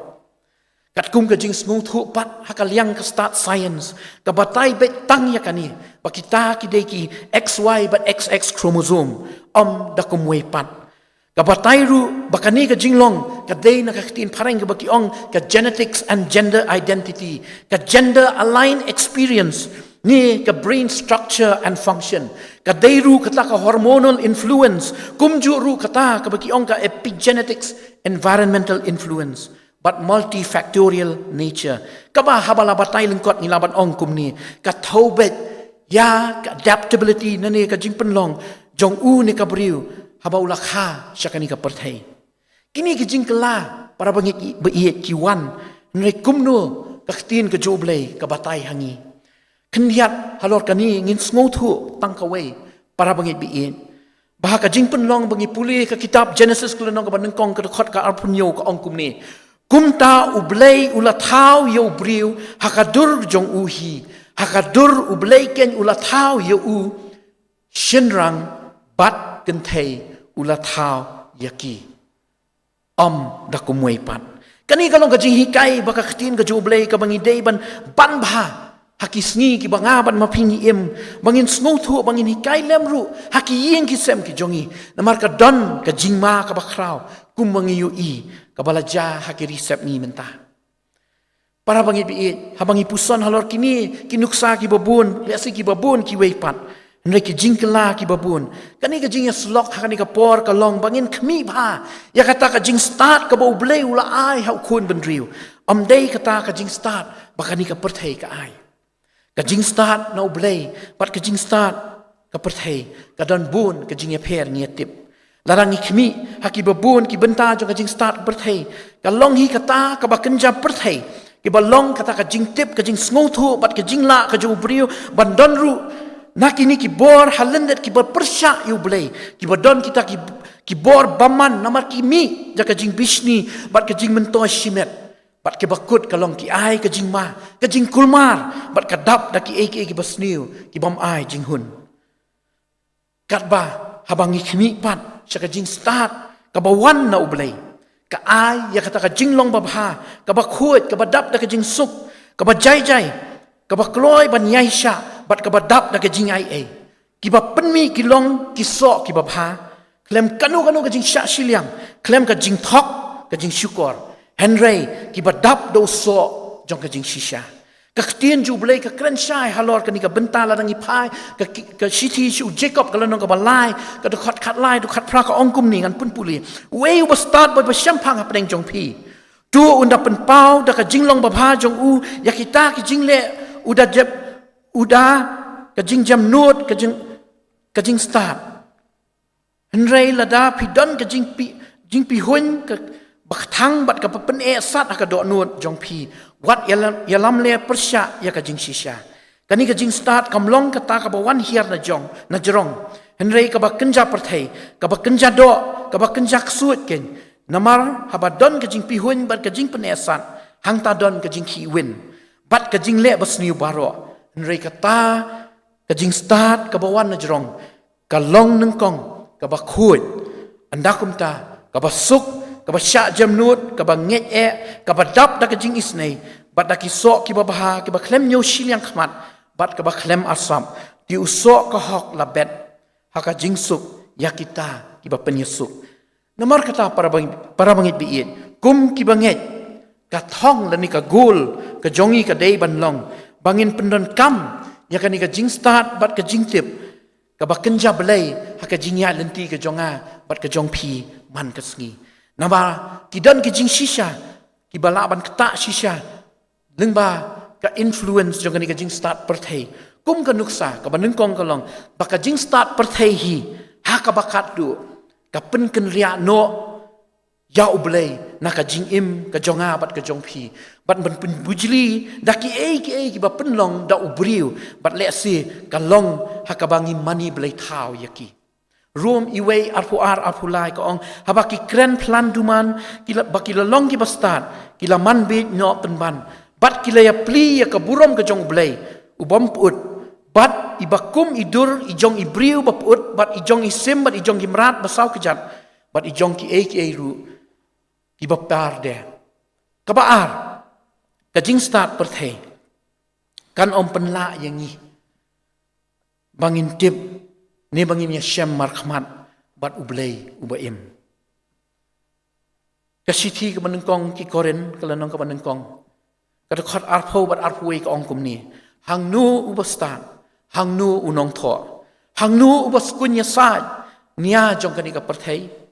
Katkum ka jingsngewthuh pat ha ka liang ka stad science, ka batai beit tang ïa kane ba kita ki dei ki X Y bad X X chromosome, ym da kumwei pat. Ka batai ruh ba kane ka jinglong ka dei na ka ktien phareng kaba ki ong ka genetics and gender identity, ka gender aligned experience, ne ka brain structure and function. Ka dei ruh kata ka hormonal influence, kumjuh ruh kata kaba ki ong ka epigenetics, environmental influence, bad multifactorial nature. Kaba haba la batai lyngkot ngi lah ban ong kumne, ka thew beit ïa ka adaptability ne ka jingpynlong jong u ne ka briew haba u la kha sha kane ka pyrthei. Kine ki jingkylla para bangeit ba ïeit ki wan, hynrei kumno ka ktien ka jong U Blei ka batai ha ngi? Khyndiat halor kane ngin sngewthuh tang kawei para bangeit ba ïeit, ba ha ka jingpynlong ba ngi pule ka kitab Genesis ka lynnong kaba nyngkong ka dkhot ka arphew hynñiew ka ong kumne: Kumta U Blei u la thaw ïa u briew ha ka dur jong u hi, ha ka dur U Blei keiñ u la thaw ïa u, shynrang bad kynthei u la thaw ïa ki. Ym da kumwei pat. Kane ka long ka jinghikai ba ka ktien ka jong U Blei kaba ngi dei ban ban bha ha ki sngi kiba nga bad ma phi ngi im, ba ngin sngewthuh, ba ngin hikai lem ruh ha ki ïing ki sem ki jong ngi. Namar ka don ka jingma kaba khraw kum ba ngi ïohi, kaba la jia ha ki ri sepngi mynta. Para bangeit ba ïeit, haba ngi puson halor kine ki nuksa kiba bun, lehse kiba bun kiwei pat, hynrei ki jingkylla kiba bun, kane ka jingïasyllok ha kane ka por ka long ba ngin khmih bha ïa kata ka jingstad kaba U Blei u la ai ha u khun bynriew. Ym dei kata ka jingstad ba kane ka pyrthei ka ai. Ka jingstad na U Blei bad ka jingstad ka pyrthei, ka don bun ka jingïapher, ngi ïatip. Lada ngi khmih ha kiba bun ki bynta jong ka jingstad ka pyrthei, ka long hi kata kaba kynja pyrthei, kiba long kata ka jingtip, ka jingsngewthuh bad ka jinglah ka jong u briew ban don ruh na kine ki bor ha lyndet kiba pyrshah ïa U Blei, kiba don kita ki, ki bor bymman namar ki mih ïa ka jingbishni bad ka jingmyntoi shimet. Bad kiba kut ka long ki ai ka jingma, ka jingkulmar, bad ka dap da kiei kiei kiba sniew, ki bym ai jinghun. Katba haba ngi khmih pat sha ka jingstad kaba wan na U Blei, ka ai ïa kata ka jinglong babha, kaba khuid, kaba dap da ka jingsuk, kaba jai jai, kaba kloi ban ïaishah bad kaba dap da ka jingaiei. Kiba pynmih ki long ki soh kiba bha khlem kano kano ka jingshah shiliang, khlem ka jingthok, ka jingshukor, hynrei kiba dap da u soh jong ka jingshisha. Ka ktien jong U Blei ka kren shai halor kane ka bynta, lada ngi phai ka, ka shithi sha u Jakob ka lynnong kaba lai, ka dkhot khatlai, dkhot phra, ka ong kumne, ngan pynpule: Uei uba stad bad uba shemphang hapdeng jong phi? To un da pynpaw da ka jinglong babha jong u ïa kita ki jingleh, u da jep, u da ka jingjemnud, ka jing, ka jingstad. Hynrei lada phi don ka jingpi, jingpihuiñ kaba kthang bad kaba pyneh sat ha ka dohnud jong phi, wat ïalam, ïalam leh pyrshah ïa ka jingshisha. Kane ka jingstad kam long kata kaba wan hiar na jong, na jrong, hynrei kaba kynja pyrthei, kaba kynja doh, kaba kynja ksuid kein. Namar haba don ka jingpihuiñ bad ka jingpyneh sat, hangta don ka jingkhih win bad ka jingleh basniew baroh. Hynrei kata ka jingstad kaba wan na jrong ka long nyngkong kaba khuid, ynda kumta kaba suk, kaba shah jemnud, kaba ngeit eh, kaba dap da ka jingisynei bad da ki soh kiba bha, kiba khlem ñiew shiliang khmat bad kaba khlem arsap. Te u soh ka hok la bet ha ka jingsuk ïa kita kiba pynïasuk. Namar kata, para bang, para bangeit ba ïeit, kum kiba ngeit, ka thong lane ka goal ka jong ngi ka dei ban long ba ngin pyndonkam ïa kane ka jingstad bad ka jingtip kaba kynja Blei ha ka jingïaid lynti ka jong nga bad ka jong phi man ka sngi. Namar ki don ki jingshisha kiba lah ban ktah shisha lyngba ka influence jong kane ka jingstad pyrthei. Kum ka nuksa kaba nyngkong ka long ba ka jingstad pyrthei hi ha kaba khatduh ka pynkynriah noh ïa U Blei na ka jingim ka jong nga bad ka jong phi, bad ban pynbujli da kiei kiei kiba pynlong da u briew, bad lehse ka long ha kaba ngi mane blei thaw ïa ki. Rom uwei, arphew ar, arphew lai ka ong, haba ki kren plan duman, ki la, ba ki la long kiba stad, ki la man bieit noh pynban, bad ki la ïapli ïa ka burom ka jong U Blei u bym pyut, bad i ba kum i dur i jong i briew ba pyut, bad i jong i sim bad i jong ki mrad ba saw kjat, bad i jong kiei kiei ruh kiba par de. Kaba ar, ka jingstad pyrthei kan ym pynlah ïa ngi ba ngin tip ne ba ngin ïashem markhmat bad U Blei uba im. Ka shithi kaba nyngkong ki Korinth, ka lynnong kaba nyngkong, ka dkhot arphew bad arphew wei ka ong kumne: Hangno uba stad? Hangno u nongthoh? Hangno uba sngewthuh ïa sait nia jong kane ka pyrthei?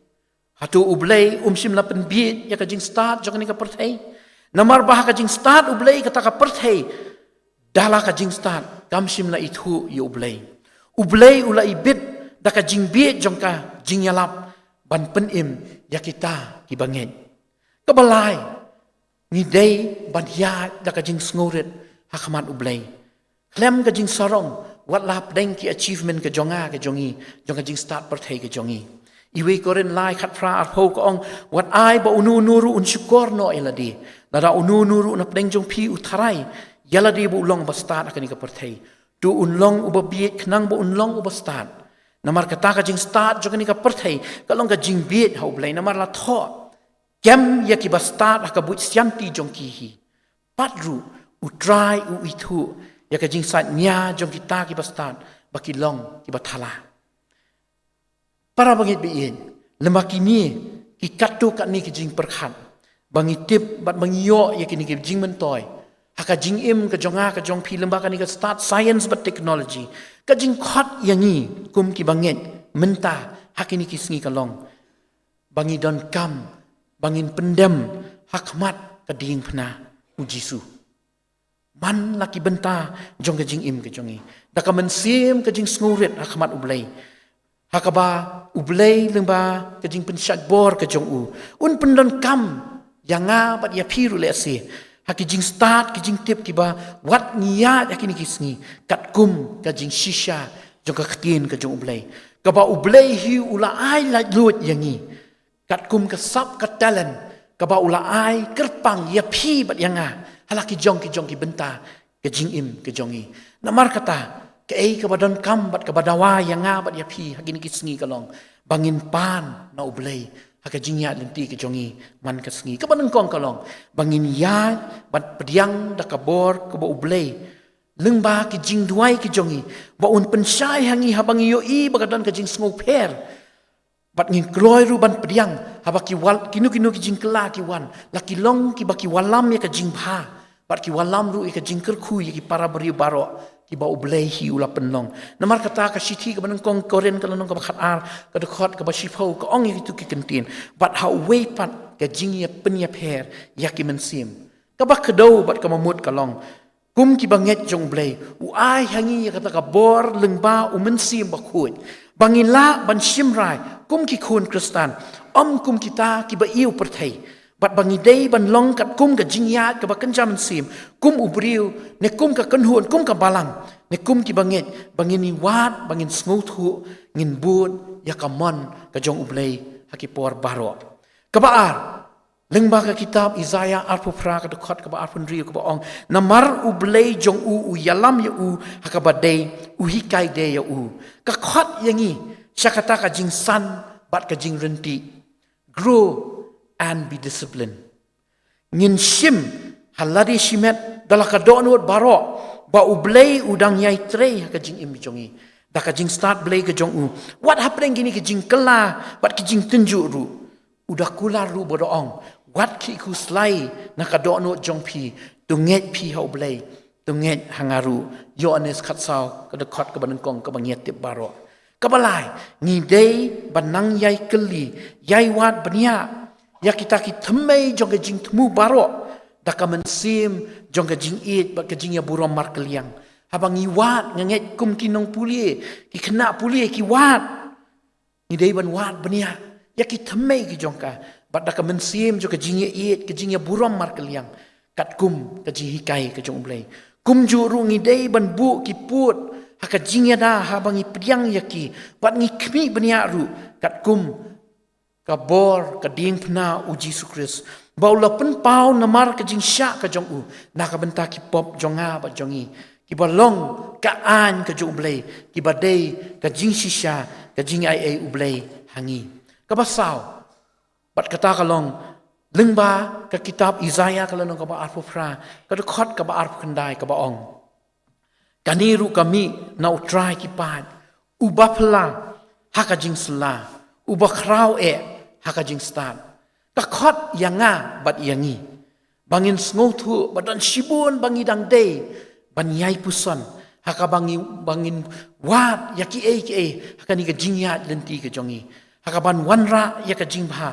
Hato U Blei um shym la pynbieit ïa ka jingstad jong kane ka pyrthei? Namar ba ha ka jingstad U Blei kata ka pyrthei, da la ka jingstad kam shym la ithuh ïa U Blei. U Blei u la ibit da ka jingbieit jong ka jingïalap ban pynim ïa kita kiba ngeit. Kaba lai, ngi dei ban ïaid da ka jingsngewrit ha khmat U Blei. Khlem ka jingsarong, wat la pdeng ki achievement ka jong nga ka jong ngi, jong ka jingstad pyrthei ka jong ngi. Uwei Korinth lai, khatphra, arphew ka ong: Wat ai ba uno uno ruh un shukor noh ïa lade. Lada uno uno ruh na pdeng jong phi u tharai ïa lade ba u long ba stad ha kane ka pyrthei, to un long uba bieit khnang ba un long uba stad. Namar kata ka jingstad jong kane ka pyrthei ka long ka jingbieit ha U Blei. Namar la thoh kem ïa kiba stad ha ka buit sianti jong ki hi. Pat ruh, U Trai u ithuh ïa ka jingsaid nia jong kita kiba stad ba ki long kiba thala. Para bangeit ba ïeit, lem bad kine ki katto katne ki jingpyrkhat ba ngi tip bad ba ngi ïoh ïa kine ki jingmyntoi ha ka jingim ka jong nga ka jong phi lem bad kane ka stad science bad technology. Ka jingkhot ïa ngi kum ki bangeit mynta ha kine ki sngi ka long ba ngi donkam ba ngin pyndem ha khmat ka diengphna U Jisu. Man la ki bynta jong ka jingim ka jong ngi, da ka mynsiem ka jingsngewrit ha khmat U Blei, ha kaba U Blei lem bad ka jingpynshait bor ka jong u un pyndonkam ïa nga bad ïa phi ruh lehse ha ki jingstad ki jingtip kiba wat ngi ïaid ha kine ki sngi, katkum ka jingshisha jong ka ktien ka jong U Blei, kaba U Blei hi u la ai laitluid ïa ngi katkum ka sap ka talent kaba u la ai kyrpang ïa phi bad ïa nga ha la ki jong ki jong ki bynta ka jingim ka jong ngi. Namar kata, kaei kaba donkam bad kaba dawa ïa nga bad ïa phi ha kine ki sngi ka long ba ngin pan na U Blei ha ka jingïaid lynti ka jong ngi man ka sngi. Kaba nyngkong ka long ba ngin ïaid bad pdiang da ka bor kaba U Blei lem bad ki jingduwai ki jong ngi, ba un pynshai ha ngi haba ngi ïohi ba ka don ka jingsngewpher. Bad ngin kloi ruh ban pdiang haba ki wal, kino kino ki jingkylla ki wan, la ki long kiba ki wallam ïa ka jingbha bad ki wallam ruh ïa ka jingkyrkhu ïa ki para briew baroh kiba U Blei hi u la pynlong. Namar kata ka shithi kaba nyngkong Korinth ka lynnong kaba khatar ka dkhot kaba shiphew ka ong ïa kitu ki kyntien, bad ha uwei pat ka jingïapynïapher ïa ki mynsiem. Kaba khadduh bad kaba mut ka long, kum ki bangeit jong U Blei, u ai ha ngi ïa kata ka bor lem bad U Mynsiem Bakhuid ba ngin lah ban shim rai kum ki khun Khristan, ym kum kita kiba ïew pyrthei. Bad ba ngi dei ban long katkum ka jingïaid kaba kynja mynsiem, kum u briew, ne kum ka kynhun, kum ka balang, ne kum ki bangeit, ba ngin ïa wad, ba ngin sngewthuh, ngin bud ïa ka mon ka jong U Blei ha ki por baroh. Kaba ar, lem bad ka kitab Isaiah arphew phra ka dkhot kaba arphew hynriew kaba ong, namar U Blei jong u u ïalam ïa u ha kaba dei, u hikai de ïa u. Ka khot ïa ngi sha kata ka jingsan bad ka jingryntih. Grow and be disciplined. Ngin shim ha lade shimet da la ka dohnud baroh ba U Blei u dang ïai trei ha ka jingim jong ngi, da ka jingstad Blei ka jong u. Wat hapdeng kine ki jingkylla bad ki jingtynjuh ruh, u da kular ruh bad u ong, wat khih khuslai na ka dohnud jong phi, to ngeit phi ha U Blei, to ngeit ha nga ruh. Ïoannis khatsaw ka dkhot kaba nyngkong kaba ngi ïa tip baroh. Kaba lai, ngi dei ban nang ïai kylli, ïai wad bniah ïa kita ki thymmei jong ka jingthmu baroh da ka mynsiem jong ka jingïeit bad ka jingïaburom markylliang. Haba ngi wad, nga ngeit kum ki nongpule, ki khynnah pule ki wad. Ngi dei ban wad bniah ïa ki thymmei ki jong ka bad da ka mynsiem jong ka jingïeit, ka jingïaburom markylliang, katkum ka jinghikai ka jong U Blei. Kumjuh ruh ngi dei ban buh ki pud ha ka jingïada haba ngi pdiang ïa ki, bad ngi khmih bniah ruh katkum ka bor ka diengphna U Jisu Khrist, ba u la pynpaw namar ka jingshah ka jong u na ka bynta ki pop jong nga bad jong ngi, kiba long ka aiñ ka jong U Blei, kiba dei ka jingshisha, ka jingaiei U Blei ha ngi. Kaba saw, bad kata ka long, lem bad ka kitab Isaiah ka lynnong kaba arphew phra ka dkhot kaba arphew khyndai kaba ong, kane ruh ka mih na U Trai ki paid, uba phylla ha ka jingsylla, uba khraw eh ha ka jingstad. Ka khot ïa nga bad ïa ngi ba ngin sngewthuh ba don shibun ba ngi dang dei ban ïai puson ha kaba ngi, ba ngin wad ïa kiei kiei ha kane ka jingïaid lynti ka jong ngi, ha kaban wanrah ïa ka jingbha,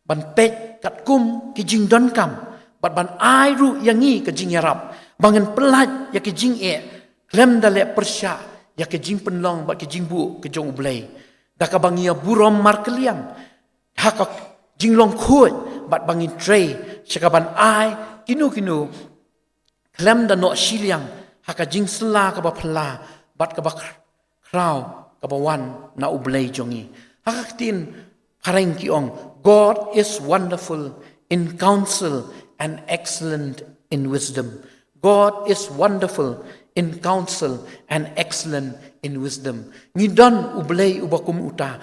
ban peit katkum ki jingdonkam, bad ban ai ruh ïa ngi ka jingïarap ba ngin pyllait ïa ki jingeh khlem da leh pyrshah ïa ki jingpynlong bad ki jingbuh ki jong U Blei, da kaba ngi ïaburom markylliang ha ka jinglong khuid, bad ba ngin trei sha kaban ai kino kino khlem da noh shiliang ha ka jingsylla kaba phylla bad kaba khraw kaba wan na U Blei jong ngi. Ha ka ktien phareng ki ong, God is wonderful in counsel and excellent in wisdom. God is wonderful in counsel and excellent in wisdom. Ngi don U Blei uba kum uta.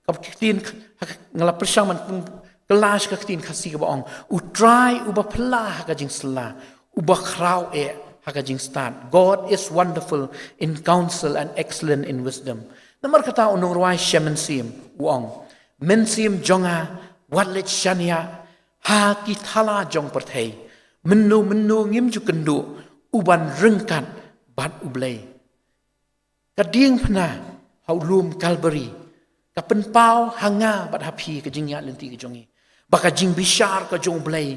Kaba ktien, ha ka, nga la pyrshang ban pyn-, Kylla sha ka ktien Khasi kaba ong, U Trai uba phylla ha ka jingsylla, uba khraw eh ha ka jingstad. God is wonderful in counsel and excellent in wisdom. Namar kata u nongrwai Shem Mynsiem u ong, Mynsiem jong nga, wat leit shaniah ha ki thala jong pyrthei. Mynno mynno ngim ju kynduh u ban ryngkat bad U Blei. Ka diengphna ha u lum Kalbari ka pynpaw ha nga bad ha phi ka jingïaid lynti ka jong ngi, ba ka jingbishar ka jong U Blei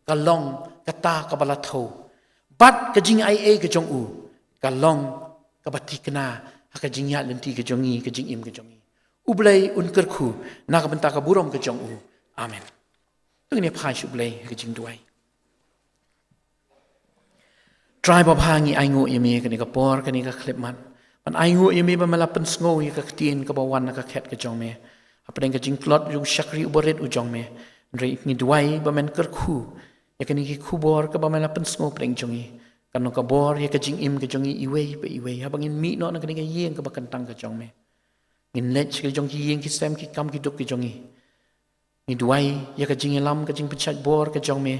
ka long kata kaba la thew, bad ka jingaiei ka jong u ka long kaba thikna ha ka jingïaid lynti ka jong ngi, ka jingim ka jong ngi. U Blei un kyrkhu na ka bynta ka burom ka jong u. Amen. To ngin ïa phai sha U Blei ha ka jingduwai. Trai babha, ngi ainguh ïa me kane ka por, kane ka khyllipmat. Ban ainguh ïa me ba me la pynsngew ïa ka ktien kaba wan na ka khet ka jong me, hapdeng ka jingtlot jong u shakri uba rit u jong me. Hynrei ngi duwai ba men kyrkhu ïa kane ka khubor kaba me la pynsngew hapdeng jong ngi, kan long ka bor ïa ka jingim ka jong ngi iwei pa iwei, haba ngin mih noh na kane ka ïing kaba kyntang ka jong me. Ngin leit sha ka jong ki ïing ki sem, ki kam ki duk ki jong ngi. Ngi duwai ïa ka jingïalam, ka jingpynshait bor ka jong me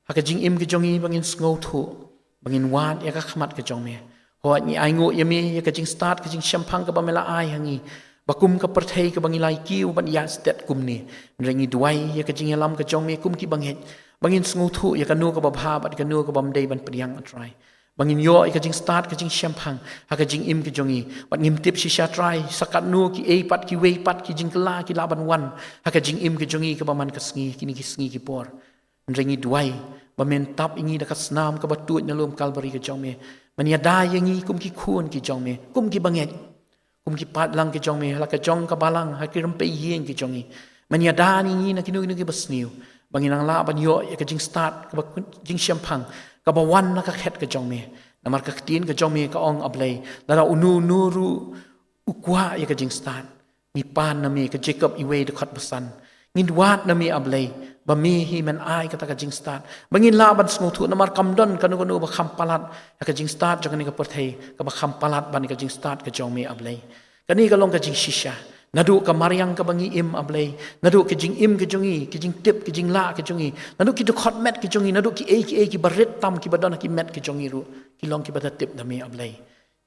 ha ka jingim ka jong ngi, ba ngin sngewthuh, ba ngin wad ïa ka khmat ka jong me. Hooid, ngi ainguh ïa me ïa ka jingstad, ka jingshemphang kaba me la ai ha ngi, ba kum ka pyrthei kaba ngi la kiew ban ïaid stet kumne. Hynrei ngi duwai ïa ka jingïalam ka jong me kum ki bangeit, ba ngin sngewthuh ïa kano kaba bha bad kano kaba ym dei ban pdiang, A Trai. Ba ngin ïoh ïa ka jingstad, ka jingshemphang ha ka jingim ka jong ngi, bad ngim tip shisha, Trai, sa katno kiei pat, kiwei pat ki jingkylla ki lah ban wan ha ka jingim ka jong ngi kaba man ka sngi, kine ki sngi ki por. Hynrei ngi duwai ba men tap ïa ngi da ka snam kaba tuid na lum Kalbari ka jong me. Men ïada ïa ngi kum ki khun ki jong me, kum ki bangeit, kum ki paidlang ki jong me, ha la ka jong ka balang, ha ki rympei ïing ki jong ngi. Men ïada ïa ngi na kino kino kiba sniew, ba ngin nang lah ban ïoh ïa ka jingstad, kaba kun-, jingshemphang kaba wan na ka khet ka jong me. Namar ka ktien ka jong me ka ong, A Blei, lada uno uno ruh u kwah ïa ka jingstad, ngi pan na me, ka Jakob wei dkhot ba san. Ngin wad na me, A Blei, ba me hi men ai kata ka jingstad, ba ngin lah ban sngewthuh, namar kam don kano kano ba kham palat ha ka jingstad jong kane ka pyrthei kaba kham palat bad ka jingstad ka jong me, A Blei. Kane ka long ka jingshisha. Naduh ka mariang kaba ngi im, A Blei, naduh ka jingim ka jong ngi, ka jingtip, ka jinglah ka jong ngi, naduh ki dkhot met ka jong ngi, naduh kiei kiei kiba rit tam kiba don ha ki met ka jong ngi ruh, ki long kiba da tip da me, A Blei.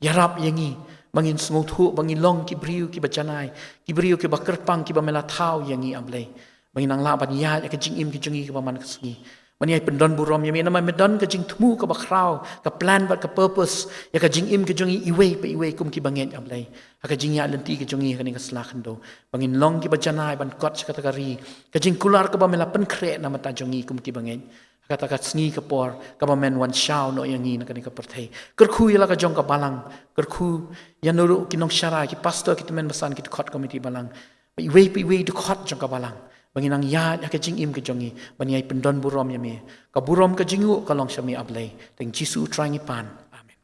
Ïarap ïa ngi ba ngin sngewthuh ba ngi long ki briew kiba janai, ki briew kiba kyrpang, kiba me la thaw ïa ngi, A Blei, ba ngin nang lah ban ïaid ïa ka jingim ka jong ngi kaba man ka sngi. Men ïai pyndon burom ïa me, namar me don ka jingthmu kaba khraw, ka plan bad ka purpose ïa ka jingim ka jong ngi iwei pa iwei kum ki bangeit, A Blei, ha ka jingïaid lynti ka jong ngi ha kane ka sla khyndew, ba ngin long kiba janai ban kot sha kata ka ri. Ka jingkular kaba me la pynkhreh na bynta jong ngi kum ki bangeit ha kata ka sngi ka por kaba men wan shaw noh ïa ngi na kane ka pyrthei. Kyrkhu ïa la ka jong ka balang, kyrkhu ïa naduh ki nongsharai, ki pastor, ki tymmen basan, ki dkhot komiti balang, ba iwei pa iwei dkhot jong ka balang, ba ngin nang ïaid ha ka jingim ka jong ngi ban ïai pyndon burom ïa me. Ka burom, ka jingnguh ka long sha me, A Blei. Tang Jisu U Trai ngi pan. Amen.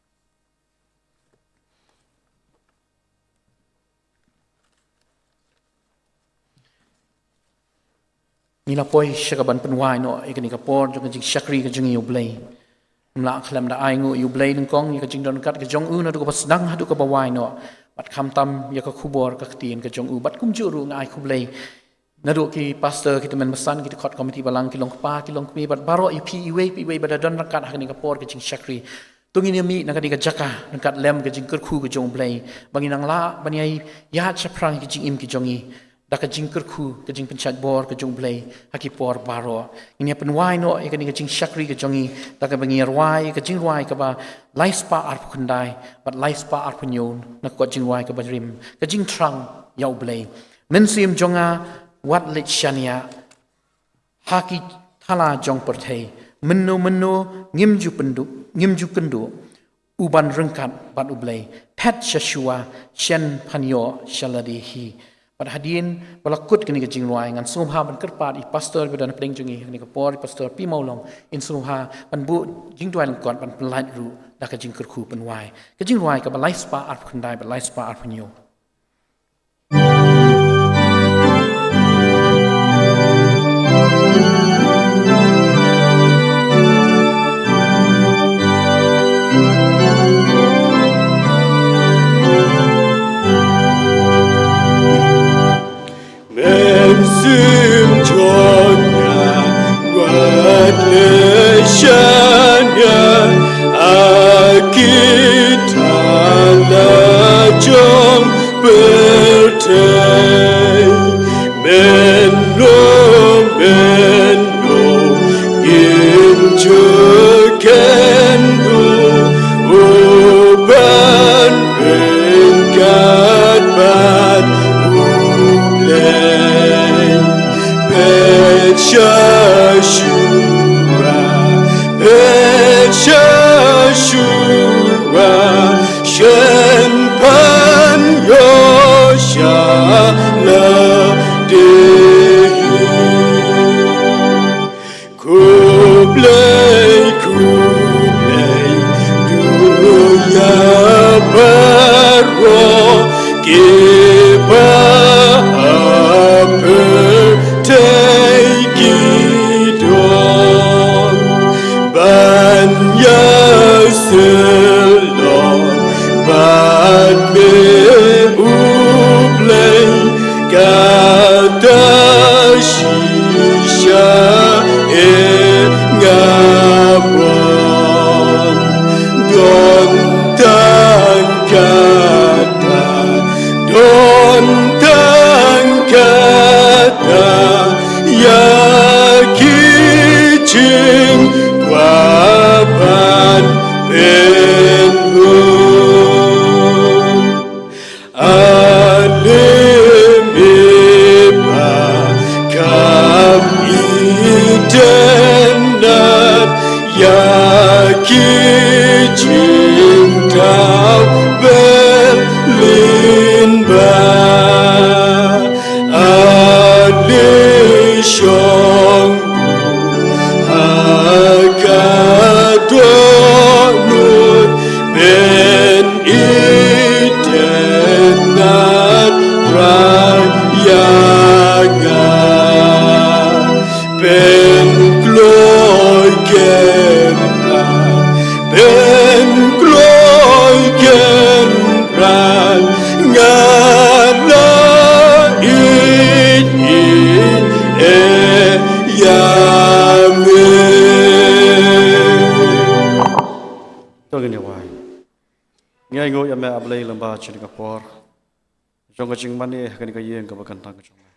Ngi la poi sha kaban pynwai noh ïa kane ka por jong ka jingshakri ka jong ngi ïa U Blei. Ngim lah khlem da ainguh ïa U Blei nyngkong ïa ka jingdon ryngkat ka jong u naduh kaba sdang haduh kaba wai noh. Bad khamtam ïa ka khubor ka ktien ka jong u. Bad kumjuh ruh nga ai khublei naduh ki pastor, ki tymmen basan, ki dkhot komiti balang, ki long kpa, ki long kmie, bad baroh ïa phi iwei pa iwei ba da don ryngkat ha kane ka por ka jingshakri. To ngin ïa mih na kane ka jaka ryngkat lem ka jingkyrkhu ka jong U Blei, ba ngin nang lah ban ïai ïaid shaphrang ïa ka jingim ka jong ngi da ka jingkyrkhu, ka jingpynshait bor ka jong U Blei ha ki por baroh. Ngin ïa pynwai noh ïa kane ka jingshakri ka jong ngi da kaba ngin ïa rwai ïa ka jingrwai kaba lai spah arphew khyndai bad lai spah arphew hynñiew na ka kot jingrwai kaba rim, Ka Jingthrang ïa U Blei. Mynsiem jong nga, wat leit shaniah ha ki thala jong pyrthei. Mynno mynno ngim ju pynduh, ngim ju kynduh u ban ryngkat bad U Blei. Phet sha shuwa, shen phan ïoh sha lade hi. Bad hadien ba la kut kane ka jingrwai, ngan sngewbha ban kyrpad ïa i pastor ba don hapdeng jong ngi ha kane ka por, i Pastor P Mawlong, in sngewbha ban buh jingduwai lyngkot ban pynlait ruh da ka jingkyrkhu pynwai. Ka jingrwai kaba lai spah arphew khyndai bad lai spah arphew hynñiew. Ïa nga pynkloi kynrad, pynkloi kynrad, nga la ïeit ïeit ïa me. To ngin ïa wai. Ngi ainguh ïa me A Blei lyngba jong kane ka por jong ka jingmane ha kane ka ïing kaba kyntang ka jong me.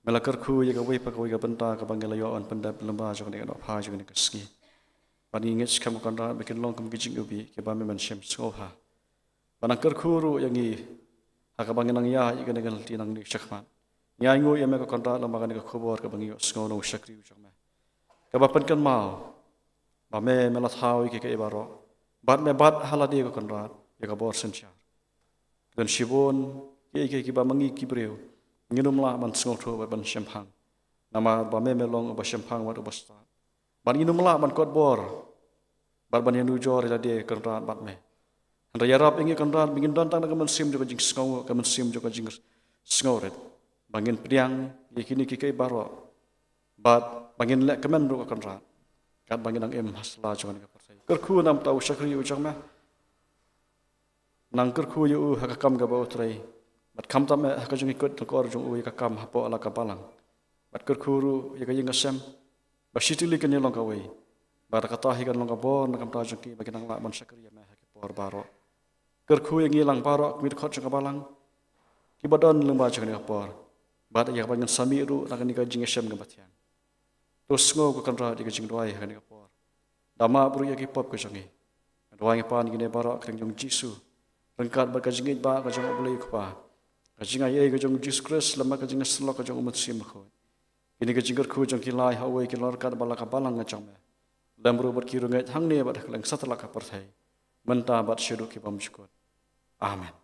Me la kyrkhu ïa kawei pa kawei ka bynta kaba ngi la ïoh ban pyndep lyngba jong kane ka dohpha jong kane ka sngi. Bad ngi ngeit skhem ko Kynrad ba kin long kum ki jingïohi kiba me ban shem sngewbha. Ba nang kyrkhu ruh ïa ngi ha kaba ngi nang ïaid ïa kane ka lynti nangne shakhmat. Ngi ainguh ïa me ko Kynrad lyngba kane ka khubor kaba ngi ïohsngew na u shakri u jong me, kaba pynkynmaw ba me, me la thaw ïa kiei kiei baroh. Bad me bat ha lade ko Kynrad ïa ka bor synshar. Don shibun kiei kiei kiba ma ngi ki briew ngin ym lah ban sngewthuh bad ban shemphang. Namar ba me, me long uba shemphang bad uba stad. Bad ngin ym lah ban kot bor bad ban ïanujor ïa lade Kynrad bad me. Hynrei ïarap ïa ngi Kynrad ba ngin don tang da ka mynsiem jong ka jingsngew, ka mynsiem jong ka jingsngewrit, ba ngin pdiang ïa kine kiei kiei baroh bad ba ngin leh kmen ruh ko Kynrad, katba ngin nang im ha sla jong kane ka pyrthei. Kyrkhu namar uta u shakri u jong me. Nang kyrkhu ïa u ha ka kam kaba u trei. Bad khamtam eh ha ka jingïakut lyngkor jong u ïa ka kam hapoh la ka balang. Bad kyrkhu ruh ïa ka ïing ka sem ba shi tylli kan ïalong kawei. Bad kata hi kan long ka bor na ka bynta jong ki ba kin nang lah ban shakri ïa me ha ki por baroh. Kyrkhu ïa ngi lang baroh ki dkhot jong ka balang kiba don lyngba jong kane ka por. Bad ïa kaba ngin sa mih ruh na kane ka jingïashem kaba thiang. To sngew ko Kynrad ïa ka jingduwai ha kane ka por. Da map ruh ïa ki pop ka jong ngi. Nga duwai nga pan ïa kine baroh ha ka kyrteng jong u Jisu, ryngkat bad ka jingïeit ba ka jong U Blei U Kpa, ka jingaiei ka jong u Jisu Khrist, lem bad ka jingïasyllok ka jong u Mynsiem Bakhuid. Kine ki jingkyrkhu jong ki lai ha uwei ki long ryngkat bad la ka balang ka jong me, lem ruh bad ki riewngeit hangne bad ha kylleng satlak ka pyrthei, mynta bad shaduh ki bymjukut. Amen.